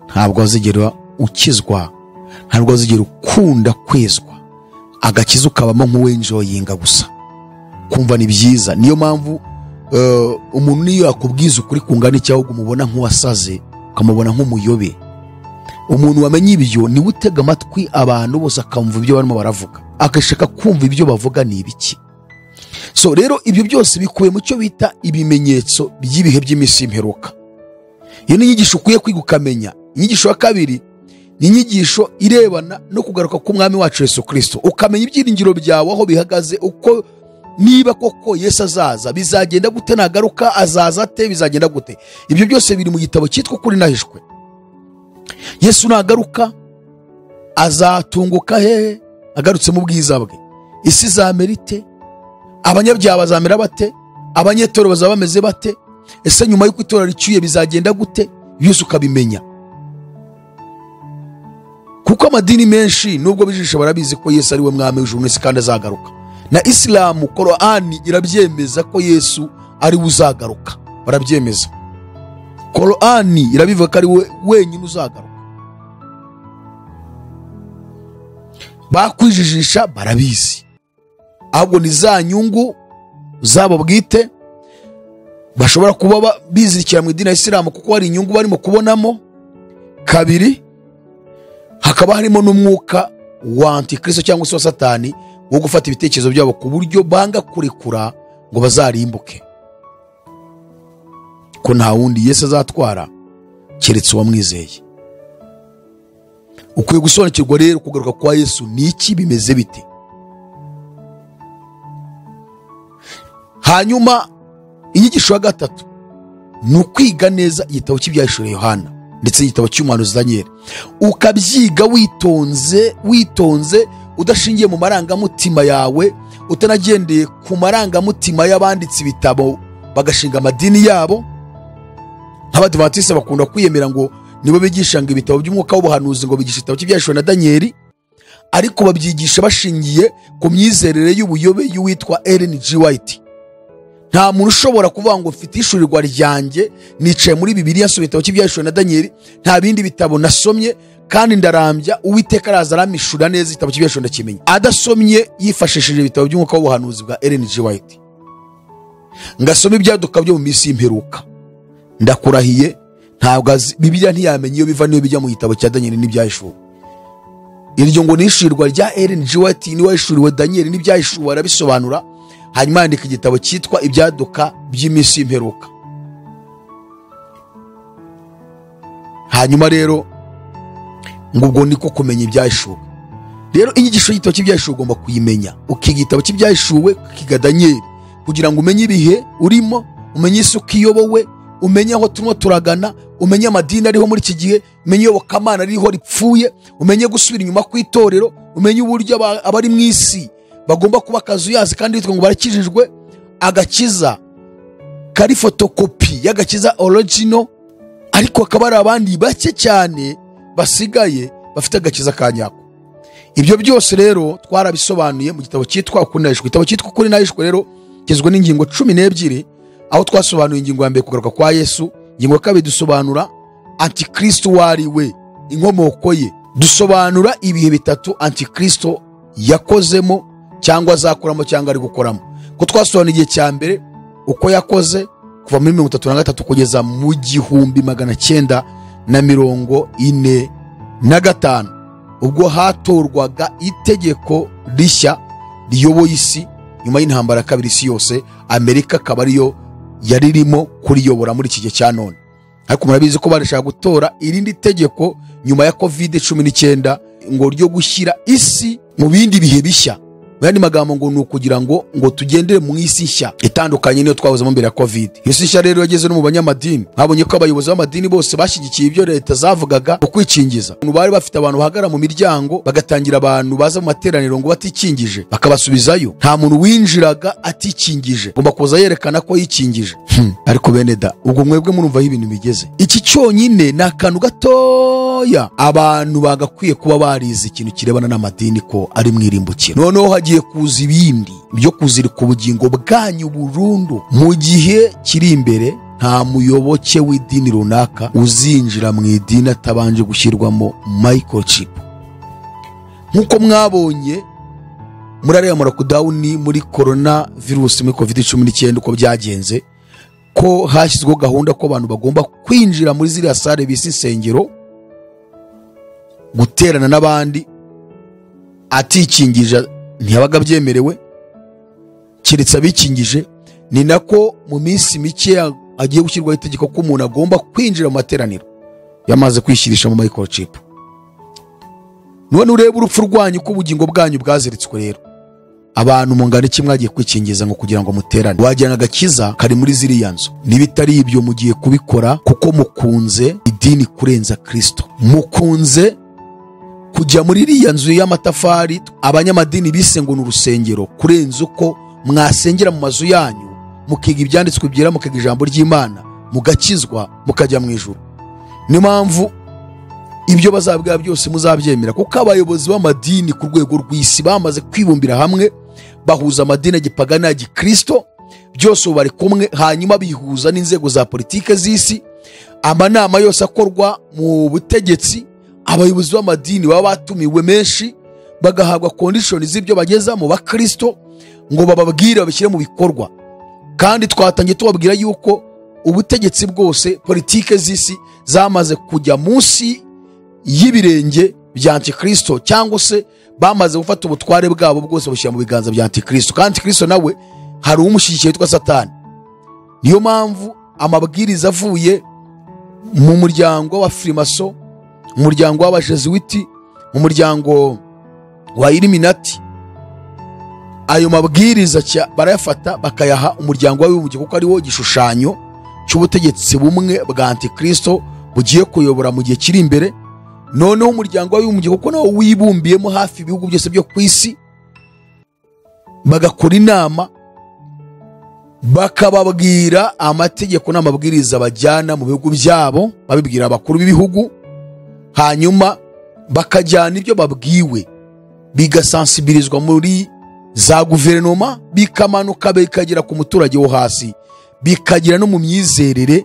ntabwo wazigera ukizwa, ntabwo wazigera ukunda kwezwa. Agakiza ukabamo nk'uwenjoyinga gusa, kumva ni byiza. Niyo mpamvu umuntu niyo yakubwiza ukuri kungana iki, ahubwo umubona nk'uwasaze, ukamubona nk'umuyobe. Umuntu wamenye ibyo niwe utega amatwi abantu bose akamva ibyo barimo baravuga, agashaka kumva ibyo bavuga ni ibiki. So rero ibyo byose bikubiye mu cyo bita ibimenyetso by'ibihe by'iminsi y'imperuka. Iyo ni inyigisho ukwiye kwiga ukamenya. Inyigisho ya kabiri ni inyigisho irebana no kugaruka k'umwami wacu Yesu Kristo, ukamenya ibyiringiro byawe aho bihagaze, uko niba koko Yesu azaza bizagenda gute, nagaruka azaza ate, bizagenda gute. Ibyo byose biri mu gitabo cyitwa Ukuri Nahishwe. Yesu nagaruka azatunguka hehe? Agarutse mu bwiza bwe. Isi izamera ite? Abanyabyaha bazamera bate? Abanyetorero bazaba bameze bate? Ese nyuma y'uko itorero ricyuye bizagenda gute? Byose ukabimenya. Kuko amadini menshi nubwo bijisha barabizi ko Yesu ari we mwami w'ijuru n'isi kandi azagaruka. Na Isilamu, Korani irabyemeza ko Yesu ari we uzagaruka, barabyemeza. Korani irabivuga ko ari we wenyine uzagaruka. Bakwijijisha barabizi, ahubwo ni za nyungu zabo bwite bashobora kuba bizirikira mu idini ya Isilamu kuko hari inyungu barimo kubonamo. Kabiri, hakaba harimo n'umwuka wa antikristo cyangwa se wa Satani wo gufata ibitekerezo byabo ku buryo banga kurekura ngo bazarimbuke, ko nta wundi Yesu azatwara keretse uwamwizeye. Ukwiye gusobanukirwa rero kugaruka kwa Yesu ni iki, bimeze bite. Hanyuma inyigisho ya gatatu ni ukwiga neza igitabo cy'Ibyahishuriwe Yohana ndetse n'igitabo cy'umuhanuzi Daniel, ukabyiga witonze witonze, udashingiye mu marangamutima yawe, utanagendeye ku marangamutima y'abanditse ibitabo bagashinga amadini yabo. Nk'Abadivantisite bakunda kwiyemera ngo nibo bigisha ngo ibitabo by'umwuka w'ubuhanuzi, ngo bigisha igitabo cy'Ibyahishuriwe na Daniel, ariko babyigisha bashingiye ku myizerere y'ubuyobe y'uwitwa Ellen G. White. Nta muntu ushobora kuvuga ngo mfite ishurirwa ryanjye, nicaye muri Bibiliya nsoma igitabo cy'Ibyahishuriwe na Daniel, nta bindi bitabo nasomye kandi ndarambya, Uwiteka araza aramishura neza igitabo cy'Ibyahishuriwe ndakimenya, adasomye yifashishije ibitabo by'umwuka w'ubuhanuzi bwa Ellen G. White. Ngasoma ibyaduka byo mu minsi y'imperuka, ndakurahiye ntabwo Bibiliya ntiyamenya iyo biva n'iyo bijya mu gitabo cya Daniel n'Ibyahishuwe. Iryo ngo nishurirwa rya Ellen G. White niwe wahishuriwe Daniel n'Ibyahishuwe arabisobanura, hanyuma yandika igitabo cyitwa Ibyaduka by'iminsi y'imperuka. Hanyuma rero ngo ubwo niko kumenya ibyahishuwe. Rero inyigisho y'igitabo cy'Ibyahishuwe ugomba kuyimenya, ukiga igitabo cy'Ibyahishuwe, ukiga Daniel, kugira ngo umenye ibihe urimo, umenye isi uko iyobowe, umenye aho turimo turagana, umenye amadini ariho muri iki gihe, umenye iyobokamana ririho ripfuye, umenye gusubira inyuma kw'itorero, umenye uburyo abari mu isi bagomba kuba akazuyazi kandi bitwa ngo barakijijwe. Agakiza kari fotokopi y'agakiza original, ariko hakaba hari abandi bake cyane basigaye bafite agakiza ka nyako. Ibyo byose rero twarabisobanuye mu gitabo cyitwa Ukuri n'Ahishwe. Igitabo cyitwa Ukuri n'Ahishwe rero kigizwe n'ingingo 12, aho twasobanuye ingingo ya mbere kugaruka kwa Yesu, ingingo ya kabiri dusobanura Antikristo wari we, inkomoko ye, dusobanura ibihe bitatu Antikristo yakozemo cyangwa azakoramo cyangwa ari gukoramo. Ko twasobanuye igihe cya mbere uko yakoze kuva muri 33 kugeza mu 1945, ubwo hatorwaga itegeko rishya riyoboye isi nyuma y'intambara ya kabiri isi yose, Amerika akaba ariyo yari irimo kuriyobora muri iki gihe cya none. Ariko murabizi ko barashaka gutora irindi tegeko nyuma ya COVID-19 ngo ryo gushyira isi mu bindi bihe bishya. Mu yandi magambo ngo ni ukugira ngo tugendere mu isi nshya itandukanye niyo twahozemo mbere ya Covid. Iyo si nshya rero yageze no mu banyamadini. Mwabonye ko abayobozi b'amadini bose bashyigikiye ibyo leta zavugaga mu kwikingiza. Bari bafite abantu bahagarara mu miryango bagatangira abantu baza mu materaniro ngo batikingije bakabasubizayo. Nta muntu winjiraga atikingije, agomba kuza yerekana ko yikingije. Ariko bene da, ubwo mwebwe murumva aho ibintu bigeze. Iki cyonyine ni akantu gatoya abantu bagakwiye kuba barize ikintu kirebana n'amadini ko ari mwirimbukiro. Noneho hagiye kuza ibindi byo kuzirika ubugingo bwanyu burundu. Mu gihe kiri imbere nta muyoboke w'idini runaka uzinjira mu idini atabanje gushyirwamo microchip. Nkuko mwabonye muri ariya lockdown muri corona virus muri COVID-19 uko byagenze, ko hashyizweho gahunda ko abantu bagomba kwinjira muri ziriya sale bise insengero guterana n'abandi atikingije ntiyabaga byemerewe keretse abikingije. Ni nako mu minsi mike agiye gushyirwaho itegeko ko umuntu agomba kwinjira mu materaniro yamaze kwishyirisha mu microchip. None urebe urupfu rwanyu ko ubugingo bwanyu bwaziritswe. Rero abantu mungana iki mwagiye kwikingiza ngo kugira ngo muterane? Wagira agakiza kari muri ziriya nzu. Nibitari ibyo mugiye kubikora kuko mukunze idini kurenza Kristo, mukunze kujya muri iriya nzu y'amatafari abanyamadini bise ngo ni urusengero kurenza uko mwasengera mu mazu yanyu, mukiga ibyanditswe byera, mukiga ijambo ry'Imana, mugakizwa, mukajya mu ijuru. Niyo mpamvu ibyo bazabwira byose muzabyemera, kuko abayobozi b'amadini ku rwego rw'isi bamaze kwibumbira hamwe, bahuza amadini gipagani na gikristo, byose ubu bari kumwe, hanyuma bihuza n'inzego za politike z'isi. Amanama yose akorwa mu butegetsi, abayobozi b'amadini baba batumiwe menshi, bagahabwa condition z'ibyo bageza mu bakristo ngo bababwire babishyire mu bikorwa. Kandi twatangiye tubabwira yuko ubutegetsi bwose, politike z'isi zamaze kujya munsi y'ibirenge bya Antikristo, cyangwa se bamaze gufata ubutware bwabo bwose bushyira mu biganza bya Antikristo. Kandi Antikristo nawe hari umushyigikiye witwa Satani. Niyo mpamvu amabwiriza avuye mu muryango wa Freemason, mu muryango w'Abajesuiti, mu muryango wa Illuminati, Ayo mabwiriza barayafata bakayaha umuryango w'abibumbye, kuko ariwo gishushanyo cy'ubutegetsi bumwe bwa Antikristo bugiye kuyobora mu gihe kiri imbere. Noneho umuryango w'abibumbye, kuko nawo wibumbiyemo hafi ibihugu byose byo ku isi, bagakora inama bakababwira amategeko n'amabwiriza bajyana mu bihugu byabo, babibwira abakuru b'ibihugu, hanyuma bakajyana ibyo babwiwe bigasansibirizwa muri za guverinoma, bikamanuka bikagera ku muturage wo hasi, bikagera no mu myizerere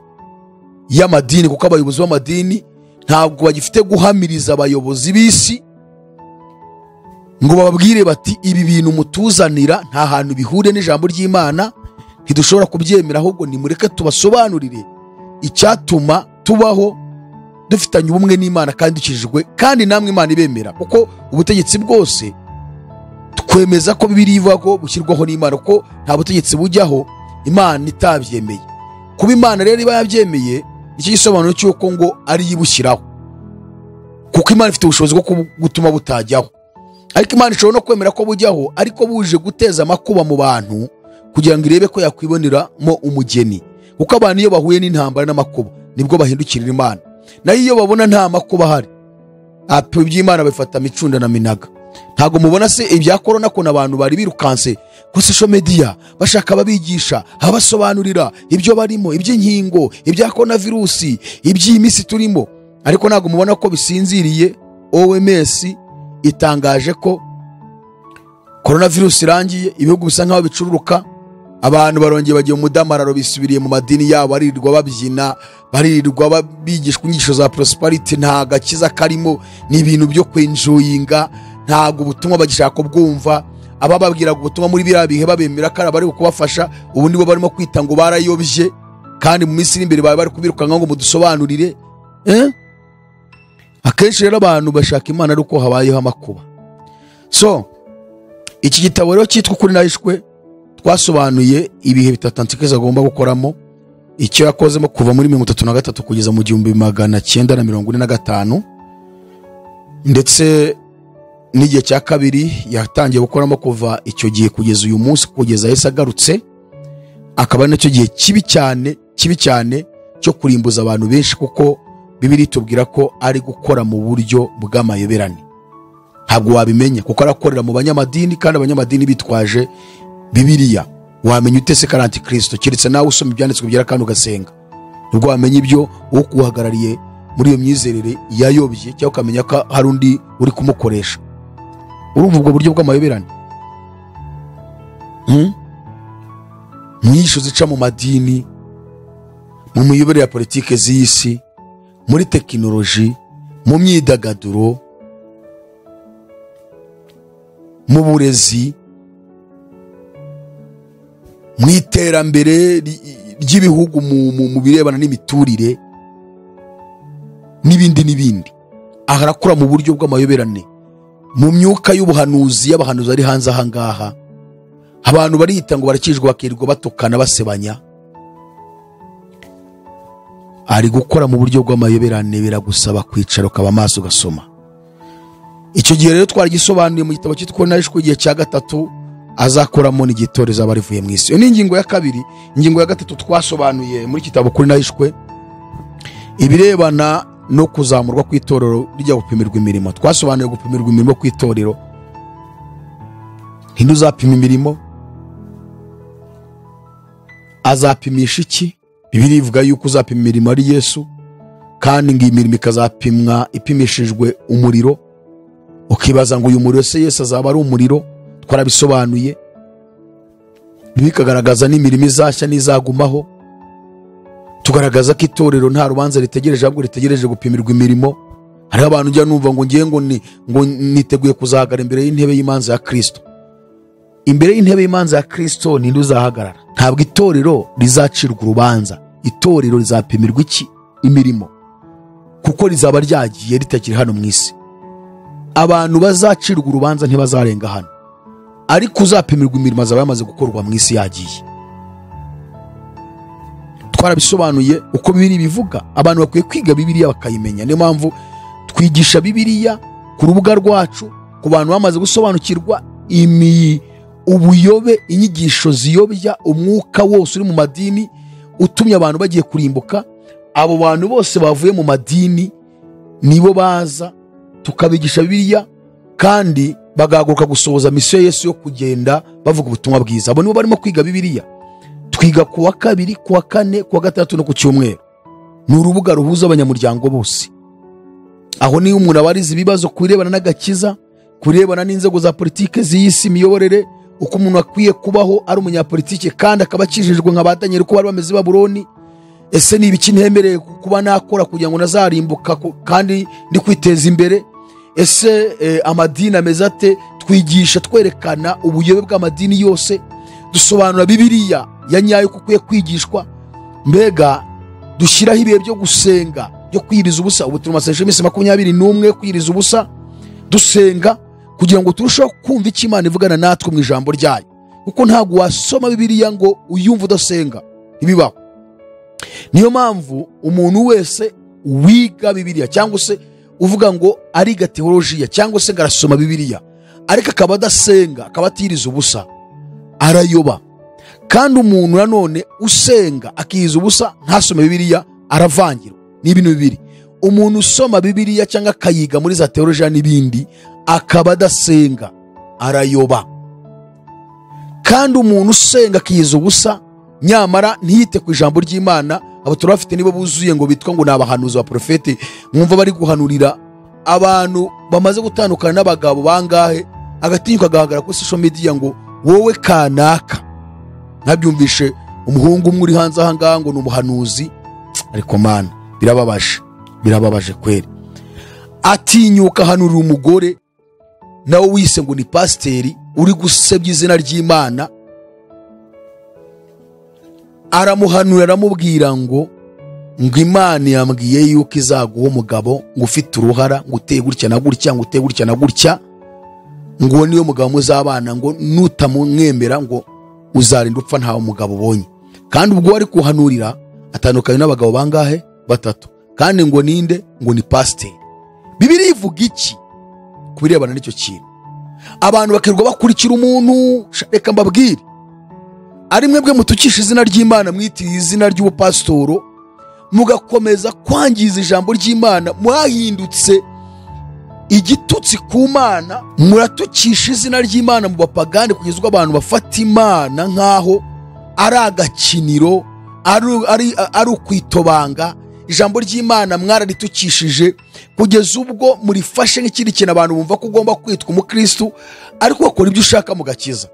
y'amadini, kuko abayobozi b'amadini ntabwo bagifite guhamiriza abayobozi b'isi ngo bababwire bati ibi bintu mutuzanira nta hantu bihuriye n'ijambo ry'Imana, ntidushobora kubyemera, ahubwo nimureke tubasobanurire icyatuma tubaho dufitanye ubumwe n'Imana kandi dukijijwe, kandi namwe Imana ibemera. Kuko ubutegetsi bwose twemeza ko Bibiliya ivuga ko bushyirwaho n'Imana, kuko nta butegetsi bujyaho Imana itabyemeye. Kuba Imana rero iba yabyemeye, nicyo gisobanuro cy'uko ngo ari ibushyiraho, kuko Imana ifite ubushobozi bwo gutuma butajyaho. Ariko Imana ishobora no kwemera ko bujyaho, ariko buje guteza amakuba mu bantu kugira ngo irebe ko yakwiboneramo umugeni. Kuko abantu iyo bahuye n'intambara n'amakuba nibwo bahindukirira Imana. Nayo iyo babona nta makuba ahari, iby'Imana bifata micunda na minaga. Ntabwo mubona se ibya korona ko abantu bari birukanse kuri social media bashaka ababigisha, abasobanurira ibyo barimo, iby'inkingo, ibya korona virusi, iby'iminsi turimo. Ariko ntabwo mubona ko bisinziriye. OMS itangaje ko korona virusi irangiye, ibihugu bisa nkaho bicururuka, abantu barongeye bagiye mu mudamararo, bisubiriye mu madini yabo, baririrwa babyina, baririrwa bigishwa inyigisho za prosperity, nta gakiza karimo, ni ibintu byo kwenjoyinga, ntabwo ubutumwa bagishaka kubwumva. Abababwiraga ubutumwa muri biriya bihe babemera ko bari kubafasha, ubu nibo barimo kwita ngo barayobye, kandi mu minsi iri imbere bari bari kubirukanka ngo mudusobanurire. Akenshi rero abantu bashaka Imana ari uko habayeho amakuba. So iki gitabo rero cyitwa Ukuri Nahishwe, twasobanuye ibihe bitatu Antikristo agomba gukoramo, icyo yakozemo kuva muri 33 kugeza mu 1945, ndetse n'igihe cya kabiri yatangiye gukoramo kuva icyo gihe kugeza uyu munsi, kugeza Yesu agarutse, akaba ari nacyo gihe kibi cyane, kibi cyane cyo kurimbuza abantu benshi, kuko Bibiliya itubwira ko ari gukora mu buryo bw'amayoberane. Ntabwo wabimenya kuko arakorera mu banyamadini, kandi abanyamadini bitwaje Bibiliya. Wamenya ute se ko ari Antikristo? Keretse nawe usoma ibyanditswe byera kandi ugasenga, nibwo wamenya ibyo ukuhagarariye muri iyo myizerere yayobye, cyangwa ukamenya ko hari undi uri kumukoresha. Urumva ubwo buryo bw'amayoberane? Inyigisho zica mu madini, mu miyoborere ya politike z'isi, muri tekinoloji, mu myidagaduro, mu burezi, mu iterambere ry'ibihugu, mu birebana n'imiturire n'ibindi n'ibindi. Aha arakora mu buryo bw'amayoberane, mu myuka y'ubuhanuzi y'abahanuzi ari hanze aha ngaha. Abantu bariyita ngo barakijwe, bakirirwa batukana basebanya. Ari gukora mu buryo bw'amayoberane, biragusaba kwicara ukaba amaso ugasoma. Icyo gihe rero twaragisobanuye mu gitabo cyitwa Nahishwe, igihe cya gatatu azakoramo n'igitoreza abarivuye mu isi. Iyo ni ingingo ya kabiri. Ingingo ya gatatu twasobanuye muri gitabo Kuri Nahishwe, ibirebana no kuzamurwa kw'itorero rijya gupimirwa imirimo. Twasobanuye gupimirwa imirimo kw'itorero. Ninde uzapima imirimo? Azapimisha iki? Bibiliya ivuga yuko uzapima imirimo ari Yesu, kandi ngo imirimo ikazapimwa ipimishijwe umuriro. Ukibaza ngo uyu muriro se Yesu azaba ari umuriro? Twarabisobanuye, bikagaragaza n'imirimo izashya n'izagumaho. Tugaragaza ko itorero nta rubanza ritegereje, ahubwo ritegereje gupimirwa imirimo. Hariho abantu ujya numva ngo ngiye ngo niteguye kuzahagarara imbere y'intebe y'imanza ya Kristo. Imbere y'intebe y'imanza ya Kristo ninde uzahagarara? Ntabwo itorero rizacirwa urubanza, itorero rizapimirwa iki? Imirimo, kuko rizaba ryagiye ritakiri hano mu isi. Abantu bazacirwa urubanza ntibazarenga hano, ariko uzapimirwa imirimo azaba yamaze gukorwa mu isi yagiye. Twarabisobanuye uko Bibiliya bivuga. Abantu bakwiye kwiga Bibiliya bakayimenya. Niyo mpamvu twigisha Bibiliya ku rubuga rwacu, ku bantu bamaze gusobanukirwa ubuyobe, inyigisho ziyobya, umwuka wose uri mu madini utumye abantu bagiye kurimbuka. Abo bantu bose bavuye mu madini nibo baza tukabigisha Bibiliya, kandi bagahaguruka gusohoza misiyo Yesu yo kugenda bavuga ubutumwa bwiza. Abo nibo barimo kwiga Bibiliya. Twiga ku wa kabiri, ku wa kane, ku wa gatandatu no ku cyumweru. Ni urubuga ruhuza abanyamuryango bose. Aho niyo umuntu abariza ibibazo kubirebana n'agakiza, kurebana n'inzego za politike z'isi, imiyoborere, uko umuntu akwiye kubaho ari umunyapolitike kandi akaba akijijwe nka ba Daniel uko bari bameze i Babuloni. Ese ni ibiki ntemereye kuba nakora kugira ngo nazarimbuka kandi ndi kwiteza imbere? Ese amadini ameze ate? Twigisha twerekana ubuyobe bw'amadini yose, dusobanura Bibiliya ya nyayo uko ukwiye kwigishwa. Mbega dushyiraho ibihe byo gusenga, byo kwiriza ubusa. Ubu turi mu masengesho y'iminsi 21 kwiriza ubusa, dusenga kugira ngo turusheho kumva icyo Imana ivugana natwe mu ijambo ryayo, kuko ntabwo wasoma Bibiliya ngo uyumve udasenga, ntibibaho. Niyo mpamvu umuntu wese wiga Bibiliya cyangwa se uvuga ngo ariga teolojiya cyangwa se arasoma Bibiliya ariko akaba adasenga, akaba atiriza ubusa, arayoba. Kandi umuntu nanone usenga akiriza ubusa ntasome Bibiliya aravangirwa. Ni ibintu bibiri. Umuntu usoma Bibiliya cyangwa akayiga muri za teolojiya n'ibindi akaba adasenga arayoba. Kandi umuntu usenga akiriza ubusa nyamara ntiyite ku ijambo ry'Imana, abo turabafite nibo buzuye ngo bitwa ngo ni abahanuzi ba profeti, mwumva bari guhanurira abantu bamaze gutandukana n'abagabo bangahe, agatinyuka agahagarara kuri social media ngo wowe kanaka. Nkabyumvishe umuhungu umwe uri hanze aha ngaha ngo ni umuhanuzi, ariko mana birababaje, birababaje kweri. Atinyuka ahanurira umugore nawe wise ngo ni pasiteri uri gusebya izina ry'Imana, aramuhanura aramubwira ngo Imana yambwiye yuko izaguha umugabo ngo ufite uruhara, ngo uteye gutya na gutya, ngo uteye gutya na gutya, ngo niyo mugabo muzabana, ngo nutamwemera ngo uzarinda upfa ntawe mugabo ubonye. Kandi ubwo ari kuhanurira atandukanye n'abagabo bangahe? Batatu. Kandi ngo ninde? Ngo ni pasiteri. Bibiliya ivuga iki ku birebana n'icyo kintu? Abantu bakirwa bakurikira umuntu. Reka mbabwire, ari mwebwe mutukisha izina ry'Imana, mwitiriye izina ry'ubupasitoro, mugakomeza kwangiza ijambo ry'Imana, mwahindutse igitutsi ku Mana, muratukisha izina ry'Imana mu bapagani kugeza ubwo abantu bafata Imana nkaho ari agakiniro, ari ukwitobanga. Ijambo ry'Imana mwararitukishije kugeza ubwo murifashe nk'ikindi kintu abantu bumva ko ugomba kwitwa umukristo ariko wakora ibyo ushaka mugakiza.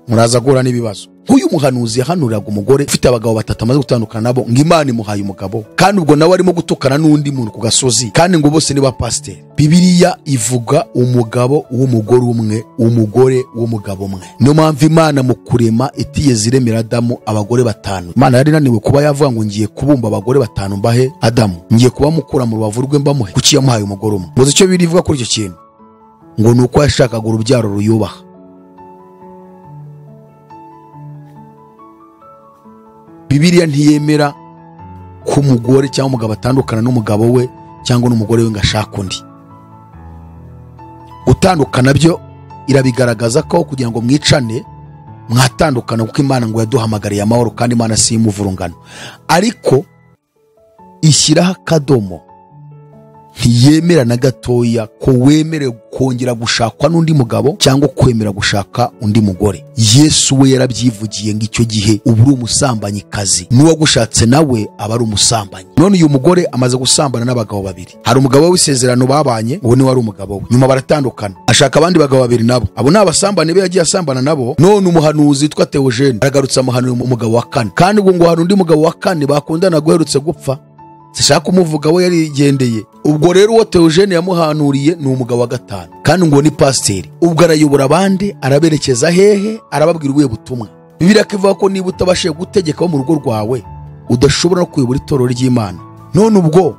Muraza guhura n'ibibazo. Nk'uyu muhanuzi yahanuriraga umugore ufite abagabo batatu amaze gutandukana nabo ngo Imana imuhaye umugabo, kandi ubwo nawe arimo gutukana n'undi muntu ku gasozi, kandi ngo bose ni ba pasiteri. Bibiliya ivuga umugabo w'umugore umwe, umugore w'umugabo umwe. Niyo mpamvu Imana mu kurema itigeze iremera Adamu abagore batanu. Imana yari inaniwe kuba yavuga ngo ngiye kubumba abagore batanu mbahe Adamu, ngiye kubamukura mu rubavu rwe mbamuhe, kuki yamuhaye umugore umwe? Muzi icyo Bibiliya ivuga kuri icyo kintu? Ngo ni uko yashakaga urubyaro ruyubaha. Bibiliya ntiyemera ko umugore cyangwa umugabo atandukana n'umugabo we cyangwa n'umugore we ngo ashake undi. Gutandukana byo irabigaragaza ko kugira ngo mwicane mwatandukana, kuko Imana ngo yaduhamagariye amahoro, kandi Imana si imuvurungano. Ariko ishyiraho akadomo, ntiyemera na gatoya ko wemerewe kongera gushakwa n'undi mugabo cyangwa kwemera gushaka undi mugore. Yesu we yarabyivugiye ngo icyo gihe uba uri umusambanyikazi, n'uwagushatse nawe aba ari umusambanyi. None uyu mugore amaze gusambana n'abagabo babiri. Hari umugabo w'isezerano babanye, uwo niwe wari umugabo we, nyuma baratandukana, ashaka abandi bagabo babiri nabo, abo ni abasambane be yagiye asambana nabo. None umuhanuzi witwa Theogene aragarutse amuhanura umugabo wa kane, kandi ubwo ngo hari undi mugabo wa kane bakundana guherutse gupfa, sishaka kumuvuga, we yarigendeye. Ubwo rero uwo Theogene yamuhanuriye ni umugabo wa gatanu, kandi ngo ni pasiteri. Ubwo arayobora abandi, araberekeza hehe? Arababwira ubuye butumwa. Bibiliya ivuga ko niba utabashije gutegeka mu rugo rwawe udashobora no kuyobora itorero ry'Imana. None ubwo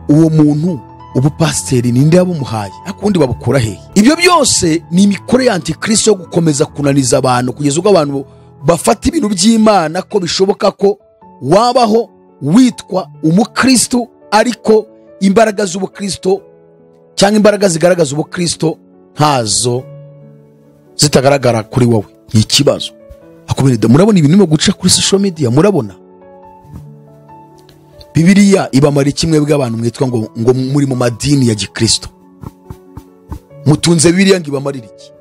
uwo muntu ubupasiteri ninde yabumuhaye? Akundi babukura hehe? Ibyo byose ni imikore ya antikristo yo gukomeza kunaniza abantu kugeza ubwo abantu bafata ibintu by'Imana ko bishoboka ko wabaho witwa umukristo ariko imbaraga z'ubukristo cyangwa imbaraga zigaragaza ubukristo ntazo zitagaragara kuri wowe ni ikibazo. Akomereda murabona ibintu birimo guca kuri social media, murabona Bibiliya ibamara kimwe bw'abantu mwitwa ngo muri mu madini ya Gikristo. Mutunze Bibiliya ngo ibamarire iki?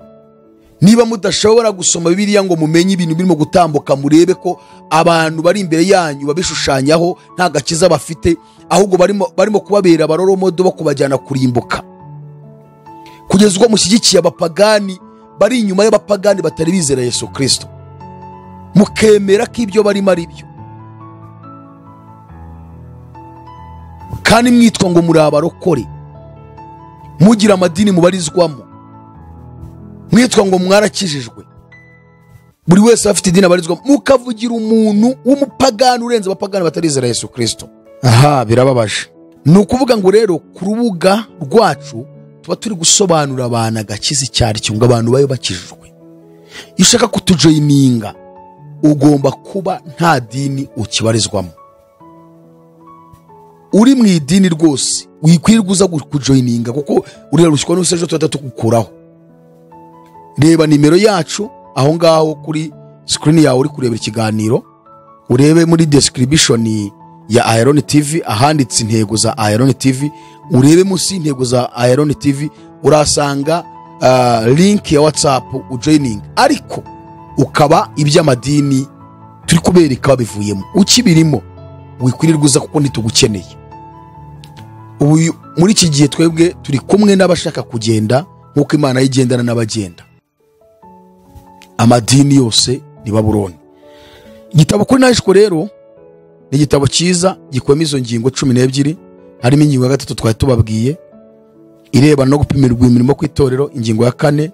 Niba mudashobora gusoma Bibiliya ngo mumenye ibintu birimo gutambuka, murebe ko abantu bari imbere yanyu babishushanyaho nta gakiza bafite, ahubwo barimo kubabera abaroromodo bo kubajyana kurimbuka, kugeza ubwo mushyigikiye abapagani bari inyuma y'abapagani batari bizera Yesu Kristo, mukemera ko ibyo barimo ari byo, kandi mwitwa ngo muri abarokore, mugira amadini mubarizwamo, mwitwa ngo mwarakijijwe, buri wese afite idini abarizwamo, mukavugira umuntu w'umupagani urenze abapagani batarizera Yesu Kristo. Aha birababaje. Ni ukuvuga ngo rero ku rubuga rwacu tuba turi gusobanura abantu agakiza icyari cyo, ngo abantu babe bakijijwe. Iyo ushaka kutujoyininga ugomba kuba nta dini ukibarizwamo. Uri mu idini rwose wikwirirwa uza kujoyininga, kuko urarushywa n'usejo tuba tukukuraho. Reba nimero yacu aho ngaho kuri screen yawe uri kurebera ikiganiro, urebe muri description ya Iron TV ahanditse intego za Iron TV, urebe munsi intego za Iron TV urasanga link ya WhatsApp ujoining, ariko ukaba iby'amadini turi kubereka babivuyemo, ukibirimo wikwirirwa uza kuko ntitugukeneye. Ubu muri iki gihe twebwe turi kumwe n'abashaka kugenda nk'uko Imana yigendana n'abagenda. Amadini yose ni Babuloni. Igitabo kuri Nahishwe rero ni igitabo cyiza gikwema izo ngingo 12, harimo ingingo ya 3 twari tubabwiye irebana no gupimirwa imirimo ku itorero, ingingo ya 4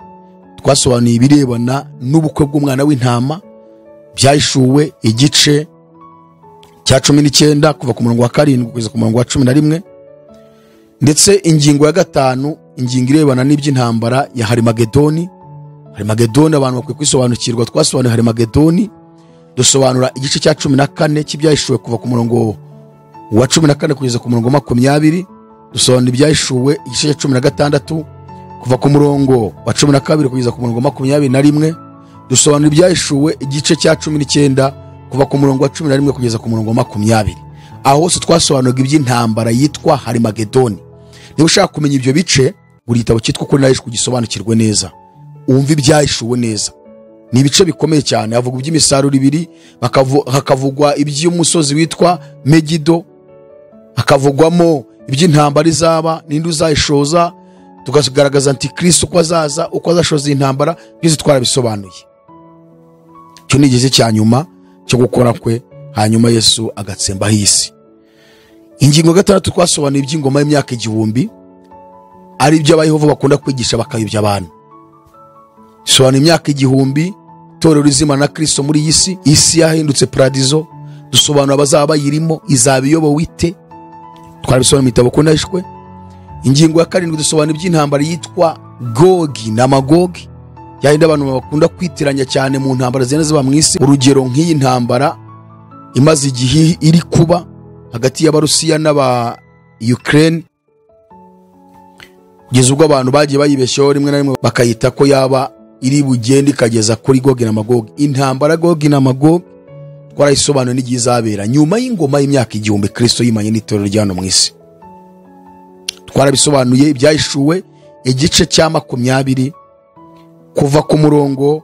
twasobanuye ibirebana n'ubukwe bw'umwana w'intama byahishuwe igice cya 19 kuva ku murongo wa 7 kugeza ku murongo wa 11, ndetse ingingo ya 5 ingingo irebana n'iby'intambara ya Harimagedoni. Harimagedoni abantu bakwiye kwisobanukirwa, twasobanuye Harimagedoni, dusobanura igice cya 14 cy'ibyahishuwe kuva ku murongo wa 14 kugeza ku murongo wa 20, dusobanura ibyahishuwe igice cya 16 kuva ku murongo wa 12 kugeza ku murongo wa 21, dusobanura ibyahishuwe igice cya 19 kuva ku murongo wa 11 kugeza ku murongo wa 20. Aho hose twasobanuraga iby'intambara yitwa Harimagedoni. Niba ushaka kumenya ibyo bice, buri gitabo cyitwa Ukuri Nahishwe ugisobanukirwe neza, umva ibyahishuwe neza. Ni ibice bikomeye cyane. Havuga iby'imisaruro ibiri, hakavugwa iby'umusozi witwa Megido, hakavugwamo iby'intambara izaba, ninde uzayishoza, tukagaragaza Antikristo uko azaza, uko azashoza intambara, byose twarabisobanuye. Cyo ni igihe cya nyuma cyo gukora kwe, hanyuma Yesu agatsembaho isi. Ingingo ya 6 twasobanuye iby'ingoma y'imyaka 1000, ari ibyo abayehova bakunda kwigisha bakayobya abantu. Sobanura imyaka 1000 itorero rizima na Kristo muri iyi si, isi yahindutse paradizo, dusobanura abazaba bayirimo, izaba iyobowe ite, twarabisobanura mu gitabo Ukuri Nahishwe. Ingingo ya 7 dusobanura iby'intambara yitwa Gogi na Magogi, yahindi abantu bakunda kwitiranya cyane mu ntambara zigenda ziba mu isi. Urugero nk'iyi ntambara imaze igihe iri kuba hagati y'Abarusiya n'aba Ukraine, kugeza ubwo abantu bagiye bayibeshyaho rimwe na rimwe bakayita ko yaba iri bugende ikageza kuri Gogi na Magogi. Intambara Gogi na Magogi twarayisobanuye n'igihe izabera nyuma y'ingoma y'imyaka 1000 Kristo yimanye n'itorero rya hano mu isi. Twarabisobanuye ibyahishuwe igice cya 20 kuva ku murongo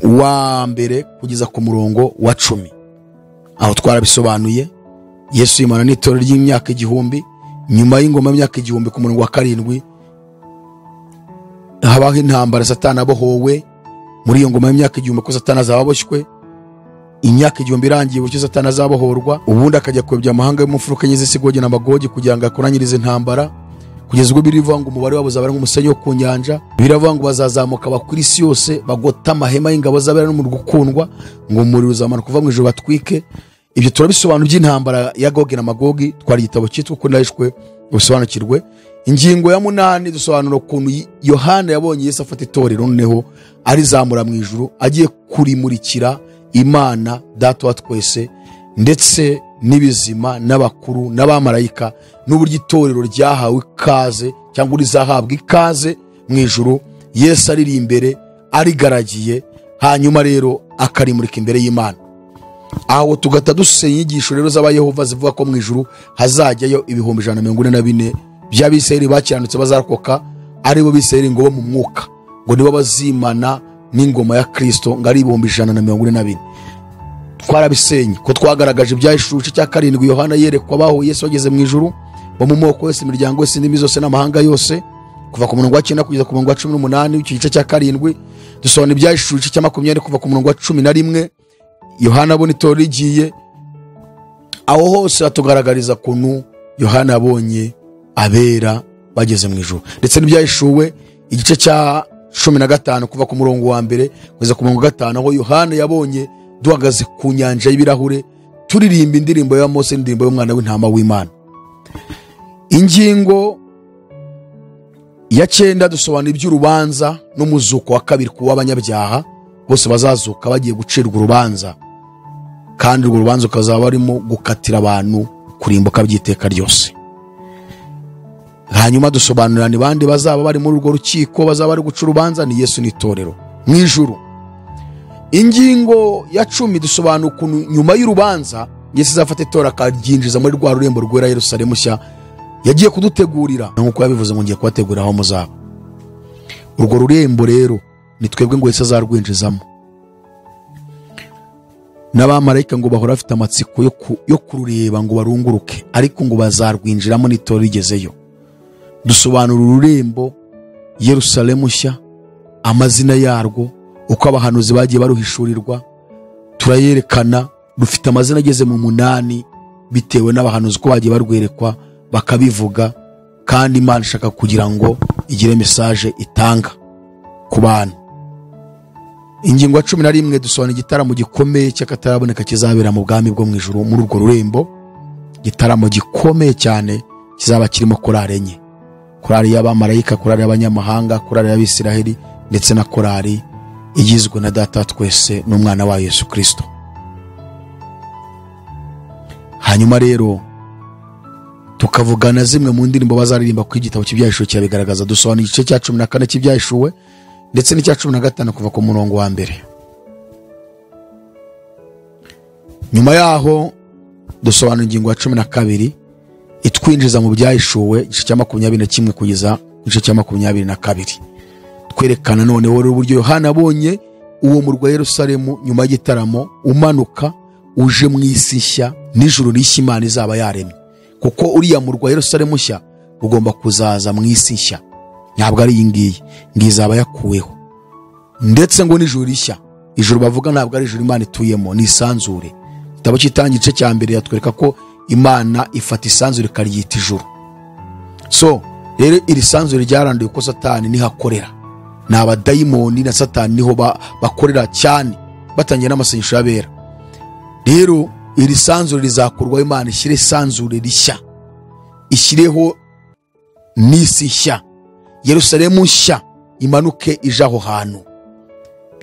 wa 1 kugeza ku murongo wa 10. Aho twarabisobanuye Yesu yimana n'itorero ry'imyaka 1000 nyuma y'ingoma y'imyaka 1000 ku murongo wa 7 habaho intambara, Satani abohowe muri iyo ngoma y'imyaka 1000 ko Satani azababoshywe. Imyaka 1000 irangiye uburyo Satani azabohorwa, ubundi akajya kuyobya amahanga yo mu mfuruka enye z'isi Gogi na Magogi kugira ngo akoranyirize intambara, kugeza ubwo birivuga ngo umubare wabo uzaba ari nk'umusenyi wo ku nyanja. Biravuga ngo bazazamuka bakwira isi yose, bagota amahema y'ingabo z'abera n'umurwa ukundwa, ngo umuriro uzamanuka kuva mu ijuru batwike. Ibyo turabisobanura by'intambara ya Gogi na Magogi, twari igitabo cyitwa Ukuri Nahishwe ubisobanukirwe. Ingingo ya 8 dusobanura ukuntu Yohana yabonye Yesu afata itorero noneho arizamura mu ijuru agiye kurimurikira Imana Data wa twese, ndetse n'ibizima n'abakuru n'abamarayika, n'uburyo itorero ryahawe ikaze cyangwa rizahabwa ikaze mu ijuru Yesu ariri imbere arigaragiye, hanyuma rero akarimurika imbere y'Imana. Aho tugata dusenya inyigisho rero z'abayehova zivuga ko mu ijuru hazajyayo 144,000 by'abisirayeli bakiranutse bazarokoka, aribo bisirayeli ngo bo mu mwuka, ngo nibo bazimana n'ingoma ya Kristo, ngo ari 144,000. Twarabisenye ko twagaragaje ibyahishuwe igice cya 7 Yohana yerekwa abaho Yesu bageze mu ijuru, bo mu moko yose, imiryango yose, indimi zose n'amahanga yose, kuva ku murongo wa 9 kugeza ku murongo wa 18 w'icyo gice cya 7. Dusobanura ibyahishuwe igice cya 20 kuva ku murongo wa 11 Yohana abona itorero rigiye. Aho hose hatugaragariza kuntu Yohana abonye abera bageze mu ijuru. Ndetse n'ibyahishuwe igice cya 15 kuva ku murongo wa 1 kugeza ku murongo wa 5, aho Yohana yabonye duhagaze ku nyanja y'ibirahure turirimba indirimbo ya Mose n'indirimbo y'umwana w'intama w'Imana. Ingingo ya 9 dusobanura iby'urubanza n'umuzuko wa kabiri ku w'abanyabyaha bose bazazuka bagiye gucirwa urubanza, kandi urwo rubanza rukazaba barimo gukatira abantu kurimbuka by'iteka ryose. Hanyuma dusobanurira ni bande bazaba bari muri urwo rukiko bazaba bari guca urubanza, ni Yesu n'itorero mu ijuru. Ingingo ya 10 dusobanura ukuntu nyuma y'urubanza Yesu azafata itorero akaryinjiza muri rwa rurembo rwera Yerusalemu nshya yagiye kudutegurira, nk'uko yabivuze ngo ngiye kubategurira aho muzaba. Urwo rurembo rero ni twebwe ngo Yesu azarwinjizamo. N'abamarayika ngo bahora bafite amatsiko yo kurureba ngo barunguruke, ariko ngo bazarwinjiramo n'itorero rigezeyo. Dusobanura ururembo Yerusalemu nshya, amazina yarwo, uko abahanuzi bagiye baruhishurirwa, turayerekana. Rufite amazina ageze mu 8 bitewe n'abahanuzi uko bagiye barwerekwa bakabivuga, kandi Imana ishaka kugira ngo igire message itanga ku bantu. Ingingo ya 11 dusobanura igitaramo gikomeye cy'akataraboneka kizabera mu bwami bwo mu ijuru muri urwo rurembo. Igitaramo gikomeye cyane kizaba kirimo korali enye: korali y'abamarayika, korali y'abanyamahanga, korali y'abisiraheli, ndetse na korali igizwe na Data twese n'umwana wa Yesu Kristo. Hanyuma rero tukavugana zimwe mu ndirimbo bazaririmba ku igitabo cy'ibyahishuwe kirabigaragaza. Dusobanura igice cya 14 cy'ibyahishuwe ndetse n'icya 15 kuva ku murongo wa 1. Nyuma yaho dusobanura ingingo ya 12 itwinjiza mu byahishuwe igice cya 21 kugeza igice cya 22. Twerekana noneho uburyo Yohana abonye uwo murwa Yerusalemu nyuma y'igitaramo umanuka uje mu isi nshya n'ijuru rishya Imana izaba yaremye, kuko uriya murwa Yerusalemu nshya ugomba kuzaza mu isi nshya, ntabwo ari iyi ngiyi, ngiyi izaba yakuweho. Ndetse ngo n'ijuru rishya, ijuru bavuga ntabwo ari ijuru Imana ituyemo, ni isanzure. Igitabo cy'itangira igice cya 1 yatwereka ko Imana ifata isanzure ikaryita ijuru. So rero iri sanzure ryaranduye ko Satani niho akorera, ni abadayimoni na Satani niho bakorera cyane, batangiye n'amasengesho y'abera. Rero iri sanzure rizakurwaho, Imana ishyire isanzure rishya, ishyireho n'isi nshya, Yerusalemu nshya imanuke ije aho hantu.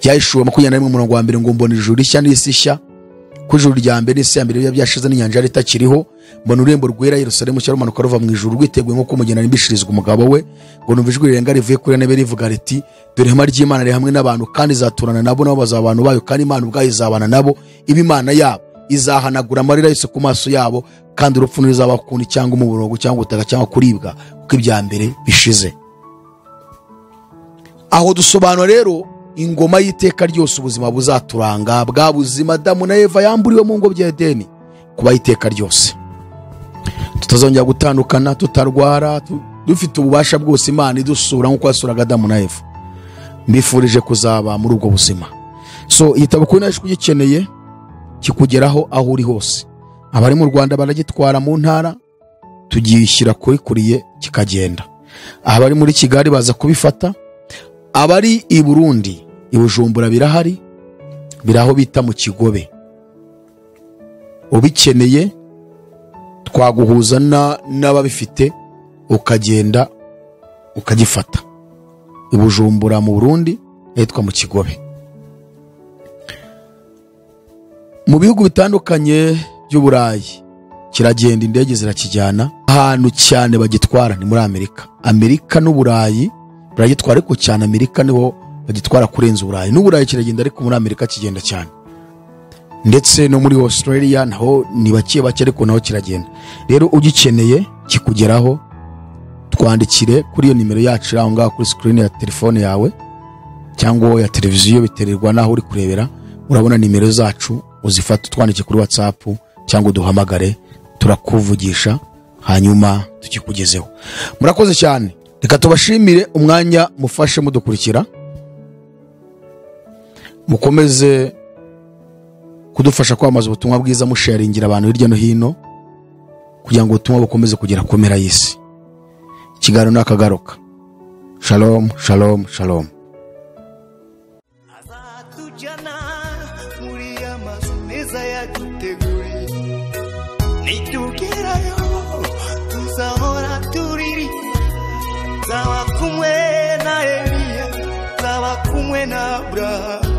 Byahishuwe 21 umurongo wa 1 ngo mbona ijuru rishya n'isi nshya, ko ijuru rya mbere n'isi ya mbere biba byashize n'inyanja yari itakiriho. Mbona ururembo rwera Yerusalemu nshya rumanuka ruva mu ijuru rwiteguye nk'uko umugeni arimbishirizwa umugabo we. Ngo numva ijwi rirenga rivuye kuri ntebe rivuga riti, dore ihema ry'Imana riri hamwe n'abantu, kandi izaturana nabo, nabo bazaba abantu bayo, kandi Imana ubwayo izabana nabo, iba Imana yabo. Izahanagura amarira yose ku maso yabo, kandi urupfu ntiruzaba ukundi, cyangwa umuborogo, cyangwa ubutaka, cyangwa kuribwa, kuko ibya mbere bishize. Aho dusobanura rero ingoma y'iteka ryose, ubuzima buzaturanga, bwa buzima Adamu na Eva yamburiwe mu ngobyi ya Edeni, kuba iteka ryose tutazongera gutandukana, tutarwara, dufite ububasha bwose Imana idusura nk'uko yasuraga Adamu na Eva. Mbifurije kuzaba muri ubwo buzima. So igitabo kuri naje kugikeneye kikugeraho aho uri hose. Abari mu Rwanda baragitwara mu ntara, tugishyira kuri kuriye kikagenda. Abari muri Kigali baza kubifata. Abari i Burundi, i Bujumbura birahari, biraho bita mu Kigobe. Ubikeneye twaguhuza n'ababifite ukagenda ukagifata. I Bujumbura mu Burundi hitwa mu Kigobe. Mu bihugu bitandukanye by'Uburayi kiragenda, indege zirakijyana. Ahantu cyane bagitwara ni muri Amerika. Amerika n'Uburayi Baragitwara ariko cyane Amerika niho bagitwara kurenza Uburayi. N'Uburayi kiragenda ariko muri Amerika kigenda cyane, ndetse no muri Australia naho ni bake bake ariko naho kiragenda. Rero ugikeneye kikugeraho, twandikire kuri iyo nimero yacu iri aho ngaho kuri screen ya telefone yawe cyangwa ya televiziyo, biterwa n'aho uri kurebera. Urabona nimero zacu, uzifate utwandike kuri WhatsApp cyangwa uduhamagare, turakuvugisha hanyuma tukikugezeho. Murakoze cyane, reka tubashimire umwanya mufashe mudukurikira, mukomeze kudufasha kwamamaza ubutumwa bwiza, musharingira abantu hirya no hino kugira ngo ubutumwa bukomeze kugera ku mpera y'isi. Ikiganiro nakagaruka. Shalom, shalom, shalom. Azatujyana muri ya mazu meza yaduteguriye, nitugerayo tuzahora turirimba, nzaba kumwe na Eliya, nzaba kumwe na Abrahamu.